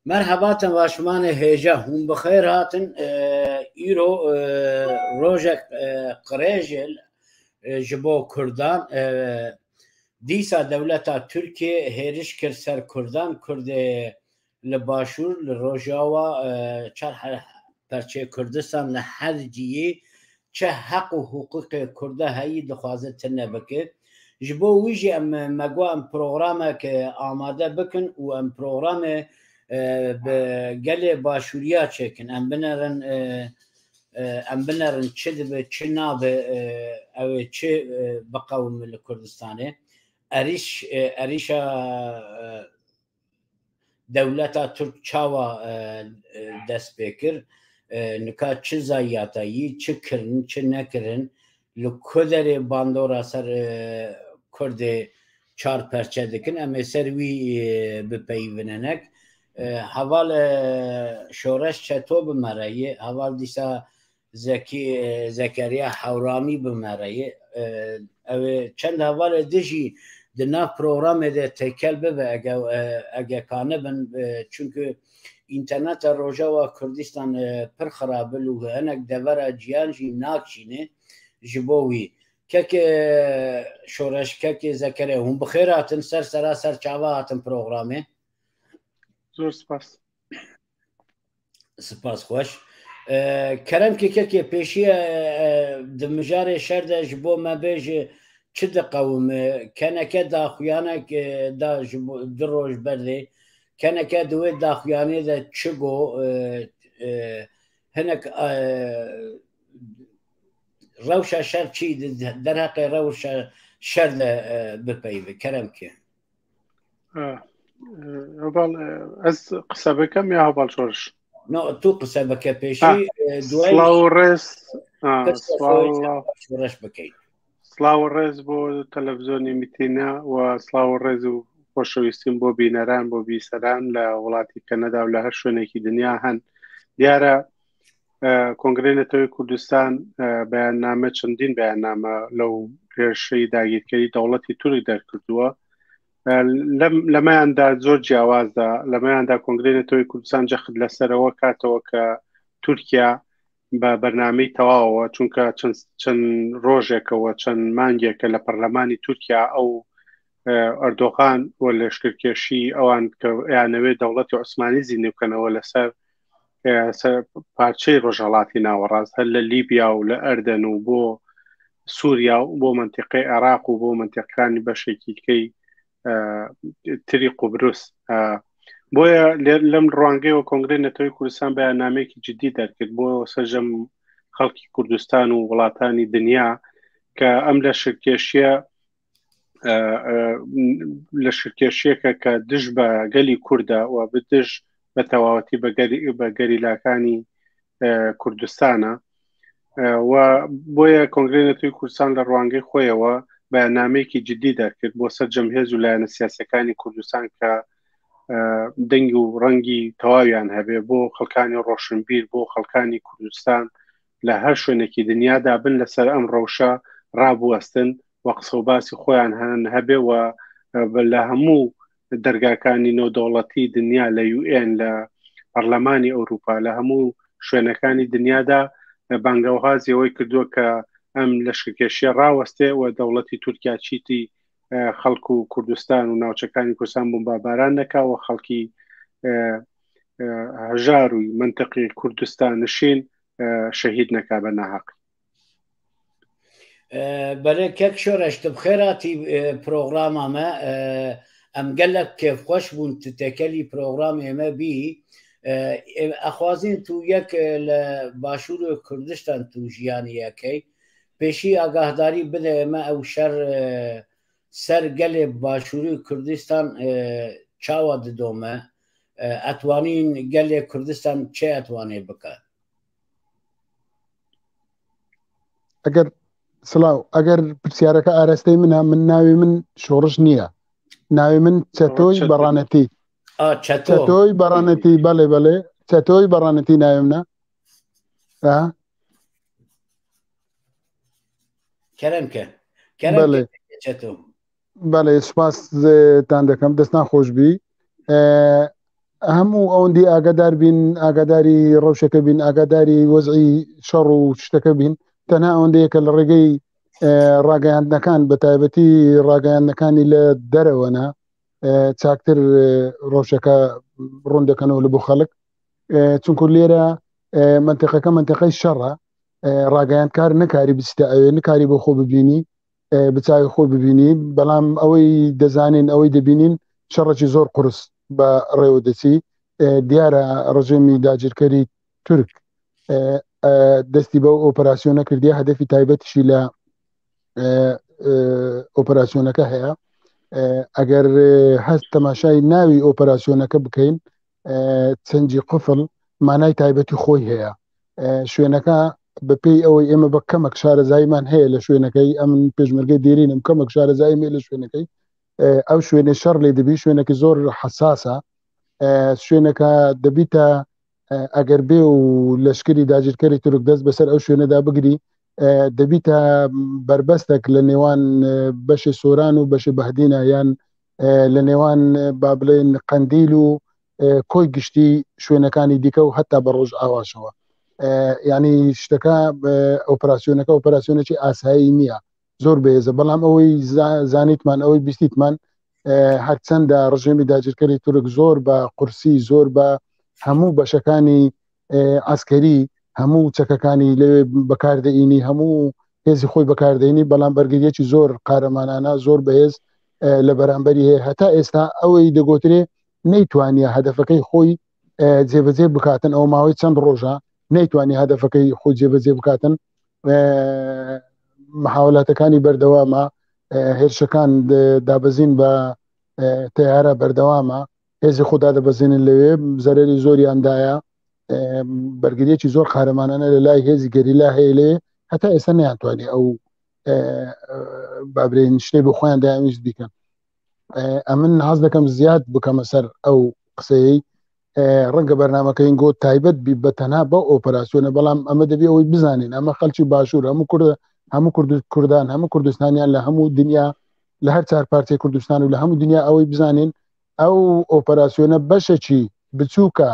Merheba temaşvanê hêja hûn bi xêr hatin îro rojek qirêj ji bo Kurdan dîsa dewleta Tirkiye hêriş kir ser Kurdan Kurdê li Başûr li Rojava çar perçê Kurdistan li her ciyê çi heq û hiqûqê Kurda heyî dixwaze tune bike. Ji bo wî jî em me got em programek amade bikin û em programê bi gelê Başûriya çêkin. Em binerin em binerin çi dibe çi nabe ew ê çi biqewime li Kurdistanê. Erîş erîşa Dewleta Tirk çawa dest pê kir, nika çi zayiyata yî, çi kirin, çi nekirin, li ku derê bandora ser Kurdê çar perçe dikin, em ê ser wî bipeyivînenek. Heval Şoreş Çeto bi me re yê, heval dîsa Zekî Zekeriya Hewramî bi me re yê. Ew ê çend hevalê di jî di nav programê de têkel bibe ege ege kanibin çunku înterneta Rojava Kurdistan pir xirab û hinek devera ciyan jî nakşîne ji bo wî. Kekê Şoreş, kekê Zekeriya hûn bi xêr hatin ser sera ser çava hatin programê. Zor spas. Spas xweş. Kerem kekekê pêşiye di mijarê şer de ji bo me bêje çi diqewime keneke daxuyanek da ji bo du roj berê keneke di wê daxuyanê de çi go hinek rewşa şer çi derheqê rewşa şer de bipeyve kerem kê. Heval ez qise bikim ya heval şoreş? No tu qise bike pêşî Slav û rêz şoreş bikey. Slav û rêz بۆ تەلەڤزیۆنی میتینا و سلااو و ڕێز و خۆشەویستیم بۆ بینەران بۆ بیسەران لە وڵاتی کەنەدا و لە هەر شوێنێکی دنیا هەن دیارە کۆنگرەی نەتەوەی کوردستان بەیاننامە چەندین بەیاننامە لەو هێرشەی داگیرکەری دەوڵەتی تورک دەرکردووە لەمەیاندا زۆر جیاوازدا لەمەیاندا کۆنگرەی نەتەوەی کوردستان جەخت لەسەرەوە کاتەوە کە تورکیا بە بەرنمەی تەواوەوە چونکە چەند ڕۆژێکەوە چەند مانگێکە لە پەرلەمانی تورکیا ئەو ئەردۆغان و لەشکرکێشی ئەوان کە یانەوێت دەوڵەتی عوسمانی زیندوو بکەنەوە لەسەر پارچەی ڕۆژهڵاتی ناوەڕاست هەر لە لیبیا و لە ئەردەن و بۆ سووریا و بۆ منتیقی عێراق و بۆ منتیقەکانی بەشێکی کەی تری قوبروس بۆیە لەم ڕوانگەیەوە کۆنگرەی نەتەوەی کوردستان بەیاننامەیەکی جدی دەرکرد بۆ سەرجەم خەڵکی کوردستان و وڵاتانی دنیا کە ئەم لە شکێشیە لە شکێشیەکە کە دژ بە گەلی کووردە و بدژ بە تەواوەتی بە گەریلاکانی کوردستانە و بۆیە کۆنگرەی نەتەوەی کوردستان لە ڕوانگەی خۆیەوە بەیاننامەیەکی جدی دەرکرد بۆ سەرجەم هێز و لایەنە سیاسەکانی کوردستان کە دەنگ و ڕەنگی تەواویان هەبێ بۆ خەڵکانی ڕۆشنبیر بۆ خەڵکانی کوردستان لە هەر شوێنێکی دنیادا بن لەسەر ئەم ڕەوشە ڕابوەستن و قسە و باسی خۆیان هەن هەبێ و لە هەموو دەرگاکانی نێودەوڵەتی دنیا لە یوئێن لە پەرلەمانی ئەوروپا لە هەموو شوێنەکانی دنیادا بانگەوازی ئەوەی کردووە کە ئەم لەشکرکێشیە ڕاوەستێ و دەوڵەتی تورکیا چیتی خەڵک و کوردستان و ناوچەکانی کوردستان بۆمباباران نەکا و خەڵکی هەژار و منتەقی کوردستان نشین شەهید نەکا بە ناهەقی. بەێ کەک شۆرەش tu بخێراتی پرۆگراما me em gelek kêfxweş bûn tu têkelî program ême bî ئەخوازین تو یەک لە باشوور کوردستان تو ژیانی یەکەی پێشی ئاگاهداری بدە ئێمە ئەو شەر سەر گەلێ باشووری کوردستان چاوە ددۆمە ئەتوانین گەلێ کوردستان چێ ئەتوانێ بکات ئەگەر سلااو ئەگەر پرسیارەکە ئاراستەی منە من ناوی من شۆڕش نییە ناوی من چەتۆی بەڕانەتی چەتۆی بەڕانەتی بەڵێ بەڵێ چەتۆی بەڕانەتی ناوی منە کەرەمکە بەڵێ سپاستان دەکەم دەستان خۆشببی. هەموو ئەوەندی ئاگادار بین ئاگاداری ڕەوشەکە بین ئاگاداری وەزعی شەڕ و شتەکە بین تەنها ئەوەندەیە کە لە ڕێگەی ڕاگەیاندنەکان بە تایبەتی ڕاگەیاندنەکانی لە دەرەوەە چاکتر ڕۆژەکە ڕوون دەکەنەوە لە بۆ خەڵک چونکو لێرە منتیقەکە منتیقەی شەڕە ڕاگەیاندکار نەکاری بچیتە ئەوێ نکاری بۆ خۆ ببینی بچوی خۆی ببینی بەڵام ئەوەی دەزانین ئەوەی دەبینین شەڕێکی زۆر قرس بە ڕێوە دەچی دیارە ڕژێمی داگیرکەری تورک دەستی بەو ئۆپەراسیۆنە کردی هەدەفی تایبەتیشی لە ئۆپەراسیۆنەکە هەیە ئەگەر هەست تەماشای ناوی ئۆپەراسیۆنەکە بکەین چەنجی قفل مانای تایبەتی خۆی هەیە شوێنەکە بەپێی ئەوەی ئێمە بە کەمەک شارەزاییمان هەیە لە شوێنەکەی ئەم پێشمەرگەی دێرینم کەمەک شارەزایی لە شوێنەکەی ئەو شوێنێ شەڕ لێ دەبی شوێنێکی زۆر حساسە شوێنەکە دەبیتە ئەگەر بێ و لەشکری داگیرکەری تورک دەست بەسەر ئەو شوێنەدا بگری دەبیتە بربەستێک لە نێوان بەشی سۆران و بەشی بەهدینە یان لە نێوان با بڵێن قەندیل و کۆی گشتی شوێنەکانی دیکە و هەتا بە ڕۆژ ئاواشەوە ینی شتەکە ئۆپراسسیۆنەکە ئۆپراسسیۆنێکی ئاسایی نییە زۆر بەهێزە بەڵام ئەوەی زانیتمان ئەوەی بیستیتمان هەرچەندە ڕژێمی داگیرکەری تورک زۆر بە قورسی زۆر بە هەموو بەشەکانی عسکەری هەموو چەکەکانی لەوێ بەکاردەینی هەموو هێزی خۆی بەکاردێنی بەڵام بەرگریەکی زۆر قارەمانانە زۆر بەهێز لە بەرامبەری هەیە هەتا ئێستا ئەوەی دەگوترێ نەیتوانیە هەدەفەکەی خۆی جێبەجێ بکاتن ئەو ماوەی چەند ڕۆژە نەیتوانی هەدەفەکەی خۆی جێبەجێ بکاتن محاولاتەکانی بەردەوامە هێرشەکان دابەزین بە تەیارە بەردەوامە هێزی خۆدا دەبەزێنن لەوێ زەرری زۆریاندایە بەرگریەکی زۆر قارەمانانە لە لای هێزی گەریلا هەیە لێ هەتا ئێستا نیانتوانی ئەو بابرێن شتێ بۆ خۆیان داویست بیکەن ئەمن حەز دەکەم زیاد بکەمە سەر ئەو قسەیەی ڕەنگە بەرنمەکەین گۆ تایبەت بی بە تەنها بە ئۆپەراسیۆنە بەڵام ئەمە دەبی ئەوەی بزانین ئەمە خەلکی باشوور هەموو کورد هەموو کورد کوردان هەموو کوردستانیان لە هەموو دنیا لە هەر چار پارچەی کوردستان و لە هەموو دنیا ئەوەی بزانین ئەو ئۆپەراسیۆنە بەشێکی بچووکە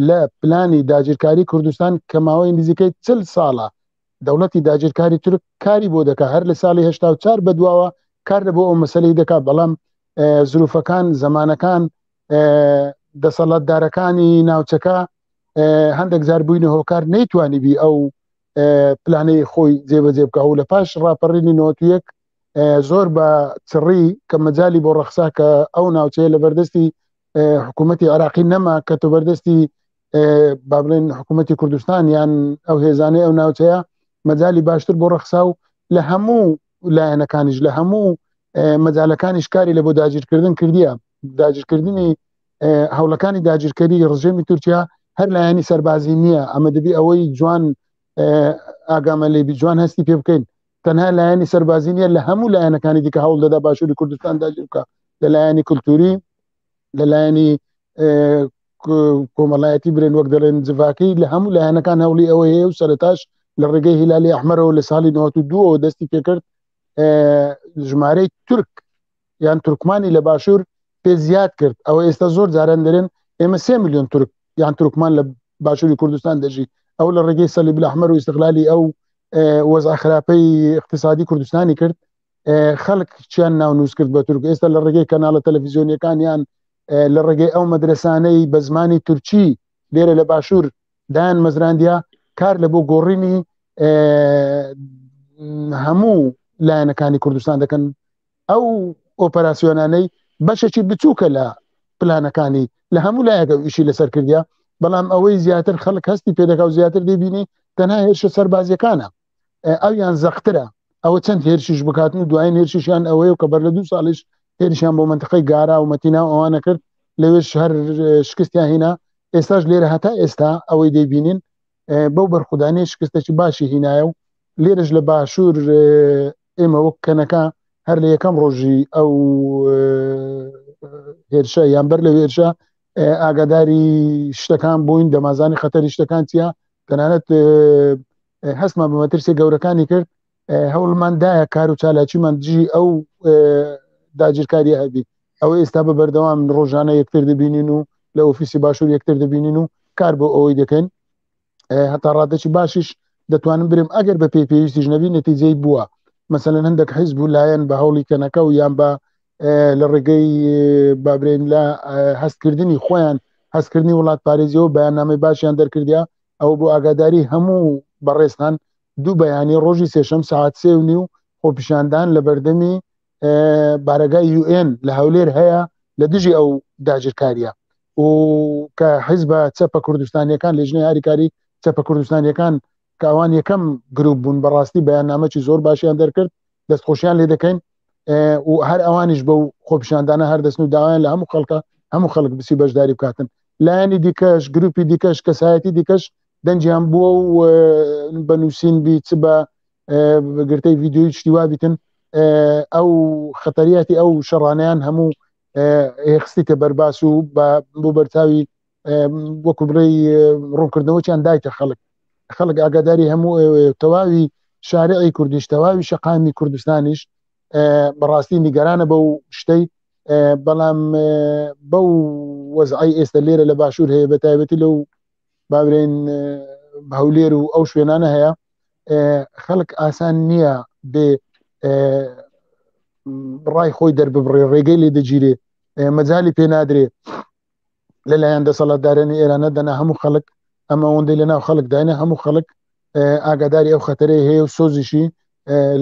لە پلانی داگیرکاری کوردستان کە ماوەی نزیکەی چل ساڵە دەوڵەتی داگیرکاری تورک کاری بۆ دەکا هەر لە ساڵی 84 بەدواوە کار لە بۆ ئەو مەسلەی دەکا بەڵام زروفەکان زمانەکان دەسەڵاتدارەکانی ناوچەکە هەندێک جار بووینە هۆکار نەیتوانی بی ئەو پلانەی خۆی جێبەجێ بکە و لە پاش ڕاپەڕینی 91 زۆر بە چڕی کە مەجای بۆ ڕەخسا کە ئەو ناوچەیە لە بەردەستی حکوومەتتی عراقی نەما کە تۆ بەردەستی با بڵێن حکوومەتتی کوردستان یان ئەو هێزانەی ئەو ناوچەیە مەجای باشتر بۆ ڕەخسا و لە هەموو لایەنەکانیش لە هەموو مەجالەکانیش کاری لە بۆ داگیرکردن کردیە داگیرکردنی هەوڵەکانی داگیرکەری ڕژێمی تورکیا هەر لایەنی سەربازی نییە ئەمە دەبی ئەوەی جوان ئاگامە لێبی جوان هەستی پێ بکەین تەنها لایەنی سەربازی نییە لە هەموو لایەنەکانی دیکە هەوڵ دەدا باشووری کوردستان داگیر بکە لە لایەنی کولتوری لە لایەنی کۆمەڵایەتی برێن وەک دەڵێن جڤاکی لە هەموو لایەنەکان هەوڵی ئەوە هەیە و سەرتاش لە ڕێگەی هیلالی ئەحمەرەوە لە ساڵی 92ەوە دەستی پێکرد ژمارەی تورک یان تورکمانی لە باشوور پێ زیاد کرد ئەوە ئێستا زۆر جاران دەرێن ئێمە سێ میلیۆن تورک یان تورکمان لە باشووری کوردستان دەژی ئەو لە ڕێگەی سەلیب الاحمر و ئیستغلالی ئەو وەزع خراپەی اقتصادی کوردستانی کرد خەڵک چیان ناونووس کرد بە تورک ئێستا لە ڕێگەی کەناڵە تەلەڤیزیۆنیەکانیان لە ڕێگەی ئەو مەدرسانەی بە زمانی تورکی لێرە لە باشوور دایان مەزراندیا کار لە بۆ گۆڕینی هەموو لایەنەکانی کوردستان دەکەن ئەو ئۆپەراسیۆنانەی بەشێکی بچووکە لە پلانەکانی لە هەموو لایەکە ئیشی لەسەر کردیا بەڵام ئەوەی زیاتر خەڵک هەستی پێدەکا و زیاتر دەبینی تەنها هێرشە سەربازیەکانە ئەویان زەخترە ئەوە چەند هێرشیش بکاتن و دوایین هێرشیشیان ئەوەیە کە بەر لە دوو ساڵیش هێرشیان بۆ منتقەی گارا و مەتینا و ئەوانە کرد لەوێش هەر شکستیان هینا ئێستاش لێرە هەتا ئێستا ئەوەی دەیبینین بەو بەرخودانی شکستێکی باشی هینایە و لێرەش لە باشوور ئێمە وەک کەنەکە هەر لە یەکەم ڕۆژی ئەو هێرشە یان بەر لە هێرشە ئاگاداری شتەکان بووین دەمازانی خەتەری شتەکان چییە تەنانەت هەستمان بە مەترسی گەورەکانی کرد هەوڵمان دایە کار و چالاکیمان دژی ئەو داگیرکاری هەبی ئەوە ئێستا بە بەردەوام ڕۆژانە یەکتر دەبینین و لە ئۆفیسی باشوور یەکتر دەبینین و کار بۆ ئەوەی دەکەین هەتا ڕادەکی باشیش دەتوانم برم ئەگەر بە پێی پێویستیش نەبی نەتیجەی بووە مەسەلەن هەندێک حیزب و لایەن بە هەوڵی کەنەکە و یان بە لە ڕێگەی بابرێن لە هەستکردنی خۆیان هەستکردنی وڵات پارێزیەوە بەیاننامەی باشیان دەرکردیا ئەو بۆ ئاگاداری هەموو بەڕێزتان دوو بەیانی ڕۆژی سێشەم سەعات 3:30 خۆپیشاندان لە بەردەمی بارەگای یوئێن لە هەولێر هەیە لە دژی ئەو داگیرکاریە و کە حیزبە چەپە کوردستانیەکان لێژنەی هاریکاری چەپە کوردستانیەکان کە ئەوان یەکەم گروپ بوون بەڕاستی بەیاننامەکی زۆر باشیان دەرکرد دەستخۆشیان لێ دەکەین و هەر ئەوانیش بەو خۆپیشاندانە هەر دەستن و داوایان لە هەموو خەڵکە هەموو خەڵک بچی بەشداری بکاتن لایەنی دیکەش گروپی دیکەش کەسایەتی دیکەش دەنگیان بووە و بە نووسین بی چ بە گرتەی ڤیددیوی شتی وا بیتن ئەو خەتەریاتی ئەو شەڕانیان هەموو خستیتە بەرباس و بۆ بەرچاوی وەکو بڵێ ڕوونکردنەوەیان دایتە خەڵک خەڵک ئاگاداری هەموو تەواوی شارعی کوردیش تەواوی شەقامی کوردستانیش بەڕاستی نیگەرانە بەو شتەی بەڵام بەو وەزعی ئێستا لێرە لە باشوور هەیە بە تایبەتی لەو باورێن هەولێر و ئەو شوێنانە هەیە خەڵک ئاسان نییە بێ ڕای خۆی دەرببڕێ ڕێگەی لێ دەگیرێ مەجای پێ نادرێ لەلایەن دەسەڵاتدارانی ئێرانە دەنا هەموو خەڵک ئەمە ئەوەندەی لە ناو خەڵک داینە هەموو خەڵک ئاگاداری ئەو خەتەرەی هەیە و سۆزیشی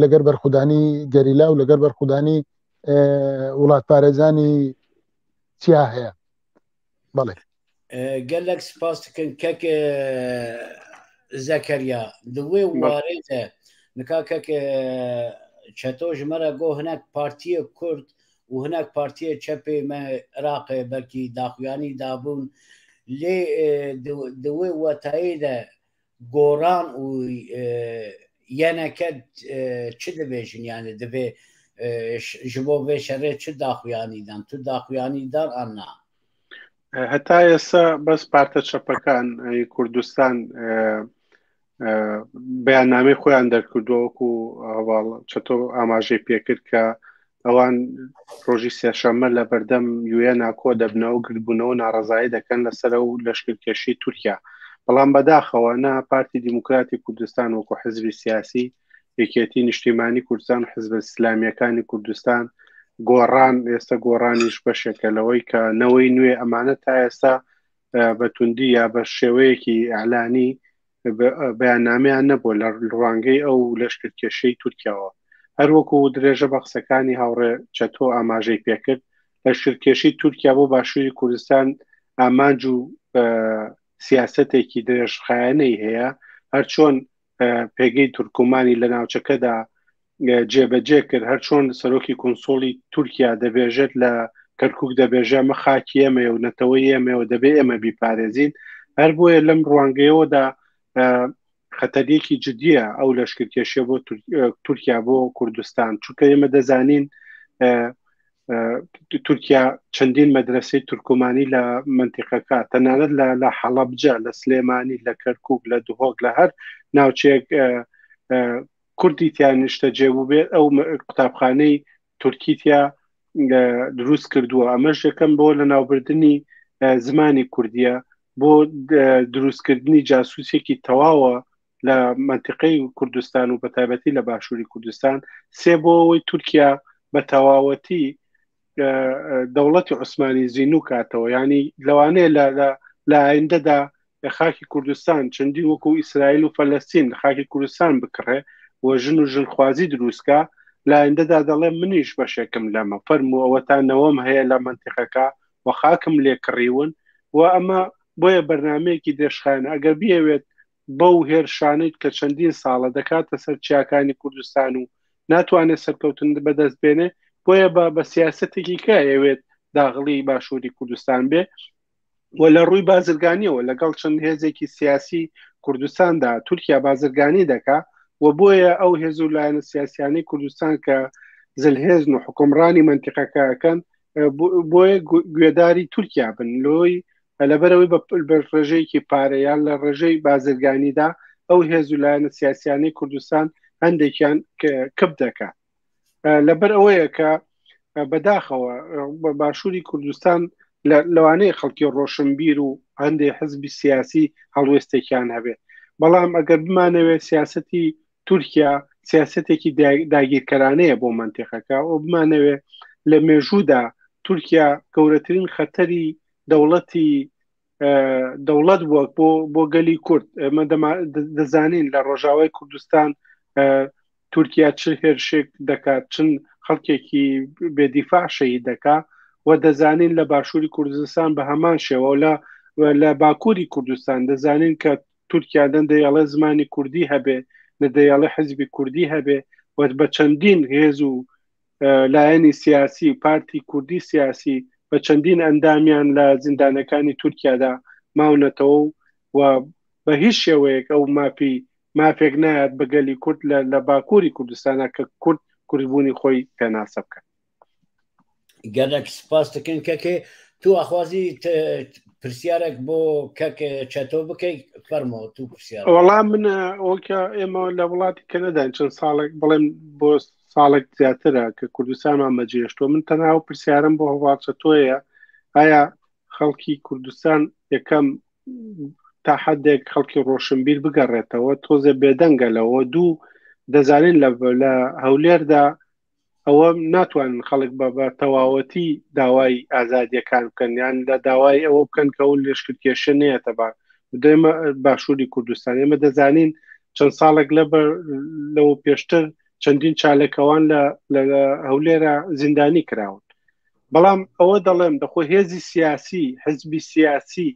لەگەر بەرخودانی گەریلا و لەگەر بەرخودانی وڵاتپارێزانی چیا هەیە بەڵێ گەلەک سپاس دکن کەک زەکەریا دوێ وارێ de نکا کەک چەتۆ ji me re got hinek partiyê Kurd û hinek partiyê çepê me Iraqê belkî daxuyanî dabûn lê di wê wetayê de Goran û YNK çi dibêjin yani divê ji bo vê şerê çi daxuyanî dan tu daxuyanî dan an na? هەتا ئێستا بەس پارتە چەپەکان کوردستان بەیاننامەی خۆیان دەرکردووە وەکو هەواڵ چەتۆ ئاماژەی پێکرد کە ئەوان ڕۆژی سێشەممە لە بەردەم یوێنا کۆ دەبنەوە گردبوونەوە ناڕزایی دەکەن لەسەر و لەشکرکێشی تورکیا بەڵام بەداخەوە نە پارتی دیموکراتی کوردستان وەکو حزبی سیاسی یەکێتی نیشتیمانی کوردستان و حزبە ئیسلامیەکانی کوردستان گۆڕان ئێستا گۆڕانیش بەشێکە لەوەی کە نەوەی نوێ ئەمانە تا ئێستا بە توندی یا بە شێوەیەکی ئەلانی بەیاننامەیان نەبووە لە ڕوانگەی ئەو لەشکرکێشەی تورکیاوە هەروەکو درێژە بە قسەکانی هاوڕێ چەتۆ ئاماژەی پێکرد لەشکرکێشی تورکیا بۆ باشووری کوردستان ئامانج و سیاسەتێکی درێژخایەنەی هەیە هەرچۆن پێگەی تورکمانی لە ناوچەکەدا جێبەجێ کرد هەرچۆن سەرۆکی کونسۆڵی تورکیا دەبێژێت لە کەرکک دەبێژە ئەمە خاکی ئێمەیە و نەتەوەی ئێمەوە دەبێ ئێمە بیپارێزین هەر بۆیە لەم ڕوانگەیەوەدا خەتەریەکی جدیە ئەو لەشکرکێشیە بۆ تورکیا بۆ کوردستان چونکە ئێمە دەزانین تورکیا چەندین مەدرسەی تورکمانی لە منتیقەکە تەنانەت لە لە حەڵەبجە لە سلێمانی لە کەرکک لە دهۆک لە هەر ناوچەیەک کوردی تیا نیشتەجێ بووبێت ئەو قوتابخانەی تورکی تیا دروست کردووە ئەمەش یەکەم بۆ لە ناوبردنی زمانی کوردیە بۆ دروستکردنی جاسوسێکی تەواوە لە منتیقەی کوردستان و بەتایبەتی لە باشووری کوردستان سێ بۆ ئەوەی تورکیا بە تەواوەتی دەوڵەتی عوسمانی زیینو کاتەوە ینی لەوانەیە لە لە ئایندەدا لە خاکی کوردستان چەندی وەکو ئیسرائیل و فەلەستین لە خاکی کوردستان بکڕێ و ژن و ژنخوازی دروستکە لە ئایندەدا دەڵێ منیش بەشێکم لەمە فەرموو ئەوە تا نەوەم هەیە لە مەنتیقەکە و خاکم لێ کڕیون و ئەمە بۆیە بەرنمەیەکی درێژخایەنە ئەگەر بیەوێت بەو هێرشانەی کە چەندین ساڵە دەکاتە سەر چیاکانی کوردستان و ناتوانێت سەرکەوتن بەدەست بێنێ بۆیە بە بە سیاستێکی کە ئەوێت داغڵی باشووری کوردستان بێ و لە ڕووی بازرگانیەوە لەگەڵ چەند هێزێکی سیاسی کوردستاندا تورکیا بازرگانی دەکا و بۆیە ئەو هێز و لایەنە سیاسیانەی کوردستان کە زلهێزن و حکومڕانی منتیقەکەکەن بۆیە گوێداری تورکیا بن لۆی لەبەرەوەی بە ڕێژەیەکی پارە یان لە ڕێژەی بازرگانیدا ئەو هێز و لایەنە سیاسیانەی کوردستان هەندێکیان کپ دەکات لەبەر ئەوەیە کە بەداخەوە بە باشووری کوردستان لەوانەیە خەڵکی ڕۆشنبیر و هەندێ حزبی سیاسی هەڵوێستێکیان هەبێ بەڵام ئەگەر بمانەوێت سیاستی تورکیا سیاستێکی داگیرکەرانەیە بۆ مەنتیقەکە و بمانەوێ لە مێژوودا تورکیا گەورەترین خەتەری دەوڵەتی دەوڵەت بووە بۆ بۆ گەلی کورد. ئێمە دەزانین لە ڕۆژاوای کوردستان تورکیا چ هێرشێک دەکات، چن خەڵکێکی بێدیفاع شەهید دەکا و دەزانین لە باشووری کوردستان بە هەمان شێوە لە لە باکووری کوردستان دەزانین کە تورکیا نە دەیەڵێ زمانی کوردی هەبێ نە دەیەڵێ حزبی کوردی هەبێ و بە چەندین هێز و لایەنی سیاسی و پارتی کوردی سیاسی بە چەندین ئەندامیان لە زیندانەکانی تورکیادا ماونەتەوە و بە هیچ شێوەیەک ئەو مافی مافێک نایات بە گەلی کورد لە باکووری کوردستانە کە کورد کوردبوونی خۆی پێناسە بکات. گەلەک سپاس دەکەن کەکێ تو ئەخوازی پرسیارێک بۆ کەک چەتۆ بکەیت فەرمۆ تو پرسیار. وەڵام من ئەوکە ئێمە لە وڵاتی کەنەدان چەند ساڵێک بڵێم بۆ ساڵێک زیاترە کە کوردستانمان بەجێشتووە من تەنها و پرسیارم بۆ هەواڵ چەتۆیە ئایا خەڵکی کوردستان یەکەم تا حدێک خەڵکی ڕۆشنبیر بگەڕێتەوە تۆزێ بێدەنگە لەوە دوو دەزانین لە هەولێردا ئەوە ناتوانن خەڵک بە بە تەواوەتی داوای ئازادیەکان بکەن یان لە داوای ئەوە بکەن کە ئەو لەشکرکێشە نێتە با دێمە باشووری کوردستان ئێمە دەزانین چەند ساڵێک لە لەوە پێشتر چەندین چالەکەوان لە لە هەولێرە زیندانی کراون بەڵام ئەوە دەڵێم دەخۆ هێزی سیاسی حزبی سیاسی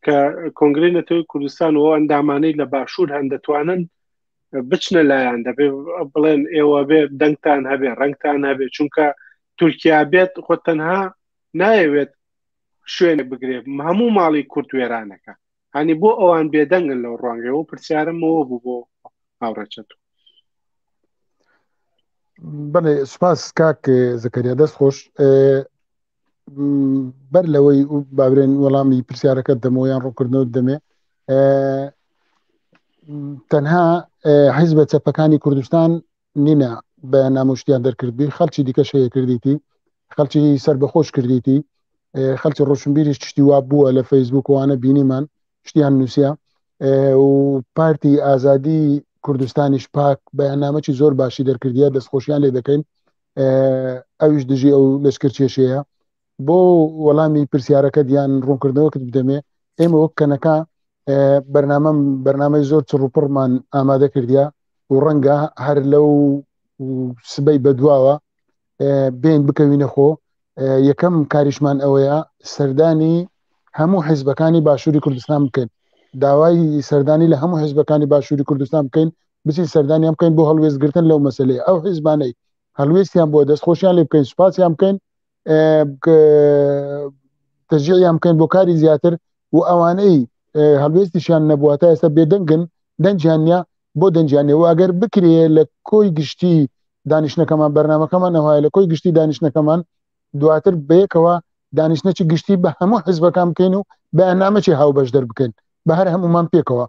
کە کۆنگرەی نەتەوەی کوردستان و ئەندامانەی لە باشوور هەن دەتوانن بچنە لایەن دەبێ بڵێن ئێوە بێ دەنگتان هەبێ ڕەنگتان هەبێ چونکە تورکیا بێت خۆ تەنها نایەوێت شوێنێ بگرێ هەموو ماڵی کورد وێرانەکە هەنی بۆ ئەوان بێدەنگن لەو ڕوانگەوە پرسیارمەوە بوو بۆ هاوڕێچەت. بەێ سوپاس کاک زەکەریا دەست خۆش بەر لەوەی بابرێن وەڵامی پرسیارەکە دەمەوە یان ڕوونکردنەوە دەمێ تەنها حیزبە چەپەکانی کوردستان نینە بەیان نامۆشتیان دەرکردبی خەڵکی دیکەش هەیە کردیتی خەڵکی سەربەخۆش کردیتی خەڵکی ڕۆشنبیریش شتی وا بووە لە فەیسبوک وانە بینیمان شتیان نووسە و پارتی ئازادی کوردستانیش پاک بەیاننامەکی زۆر باشی دەرکردیە دەستخۆشیان لێ دەکەین ئەویش دژی ئەو لەشکر کێشەیە بۆ وەڵامی پرسیارەکە دیان ڕوونکردنەوەکت بدەمێ ئێمە وەک کەنەکە بەرنامەم بەرنامەی زۆر چڕوپڕمان ئامادە کردیا و ڕەنگە هەر لەو سبەی بەدواوە بین بکەوینە خۆ یەکەم کاریشمان ئەوەیە سەردانی هەموو حیزبەکانی باشووری کوردستان بکەین داوای سەردانی لە هەموو حیزبەکانی باشووری کوردستان بکەین بچین سەردانیان بکەین بۆ هەڵوێستگرتن لەو مەسلەیە ئەو حیزبانەی هەڵوێستیان بۆ دەستخۆشیان لێ بکەین سوپاسیان بکەین تەشجیعیان بکەین بۆ کاری زیاتر و ئەوانەی هەڵوێستیشیان نەبووە تا ئێستا بێدەنگن دەنگیان نییە بۆ دەنگیان نیە و ئەگەر بکرێ لە کۆی گشتی دانیشتنەکەمان بەرنامەکەمان ئەوهایە لە کۆی گشتی دانیشتنەکەمان دواتر بەیەکەوە دانیشتنەکی گشتی بە هەموو حزبەکان بکەین و بەیاننامەکی هاوبەش دەربکەین بە هەر هەمومان پێکەوە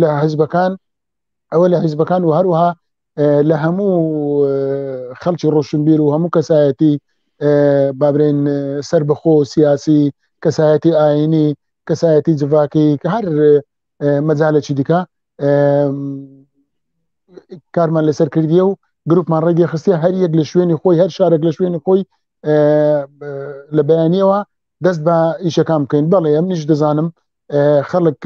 لە حزبەکان ئەوە لە حیزبەکان و هەروەها لە هەموو خەڵکی ڕۆشنبیر و هەموو کەسایەتی بابرێن سەربەخۆ سیاسی کەسایەتی ئاینی کەسایەتی جڤاکی کە هەر مەجالێکی دیکە کارمان لەسەر کردیە و گروپمان ڕێگە خستە هەر یەک لە شوێنی خۆی هەر شارێک لە شوێنی خۆی لە بەیانیەوە دەست بە ئیشەکان بکەین بەڵێ ئەم نیش دەزانم خەڵک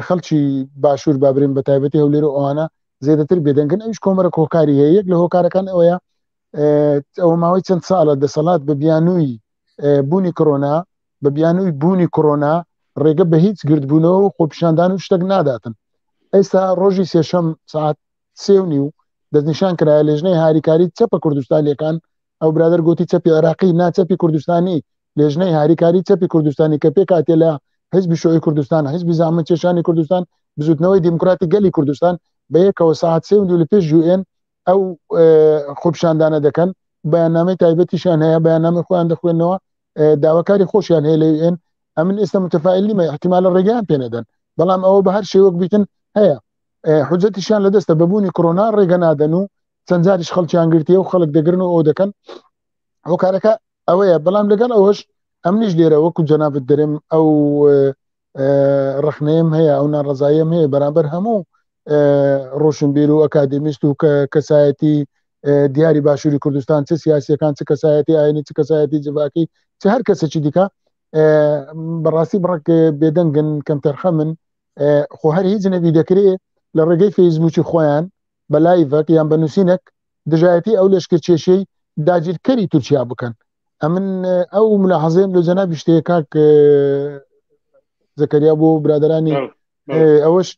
خەڵکی باشوور بابرین بە تایبەتی هەولێر و ئەوانە زیاتر بێدەنگن ئەوش کۆمەرە هۆکاری هەیە یەک لە هۆکارەکان ئەوەیە ئەوە ماوەی چەند ساڵە دەسەڵات بە بیانووی بوونی کۆرۆنا بە بیانووی بوونی کۆرۆنا ڕێگە بە هیچ گردبوونەوە و خۆپیشاندان و شتێک ناداتن ئێستا ڕۆژی سێشەم سعات 3:30 دەستنیشان کرایە لێژنەی هاریکاری چەپە کوردستانیەکان ئەو برادەر گوتی چەپی عێراقی نا چەپی کوردستانی لێژنەی هاریکاری چەپی کوردستانی کە پێکاتێ لە حزبی شوعی کوردستان حزبی زەحمەتکێشانی کوردستان بزوتنەوەی دیموکراتی گەلی کوردستان بە یەکەوە ساعت 3:30 لە پێش یوئێن ئەو خۆپیشاندانە دەکەن بەیاننامەی تایبەتیشیان هەیە بەیاننامەی خۆیان دەخوێنەوە داواکاری خۆشیان هەیە لە یوئێن ئەمن ئێستا متفائل نیمە احتیمالە ڕێگەیان پێ نەدەن بەڵام ئەوە بە هەر شێوەک بیتن هەیە حجەتیشیان لەدەستە بەبوونی کۆرۆنا ڕێگە نادەن و چەند جاریش خەڵکیان گرتیە و خەڵک دەگرن و ئەو دەکەن هۆکارەکە. ئەوەیە بەڵام لەگەڵ ئەوەش ئەمنیش لێرە وەکو جەنابت دەرێم ئەو ڕخنەیەم هەیە ئەو ناڕزاییەم هەیە بەرامبەر هەموو ڕۆشنبیر و ئەکادمیست و کە کەسایەتی دیاری باشووری کوردستان چ سیاسیەکان چ کەسایەتی ئاینی چ کەسایەتی جڤاکی چ هەر کەسێکی دیکە بەڕاستی بڕک بێدەنگن کەمتەرخەمن خۆ هەر هیچ نەبی دەکرێ لە ڕێگەی فەیسبووکی خۆیان بە لایڤەک یان بە نووسینێک دژایەتی ئەو لەشکرکێشیەی داگیرکەری تورکیا بکەن ئەمن ئەو ملاحەزەیەم لە جەنابی شتەیە کاک زەکەریا بۆ برادرانی ئەوەش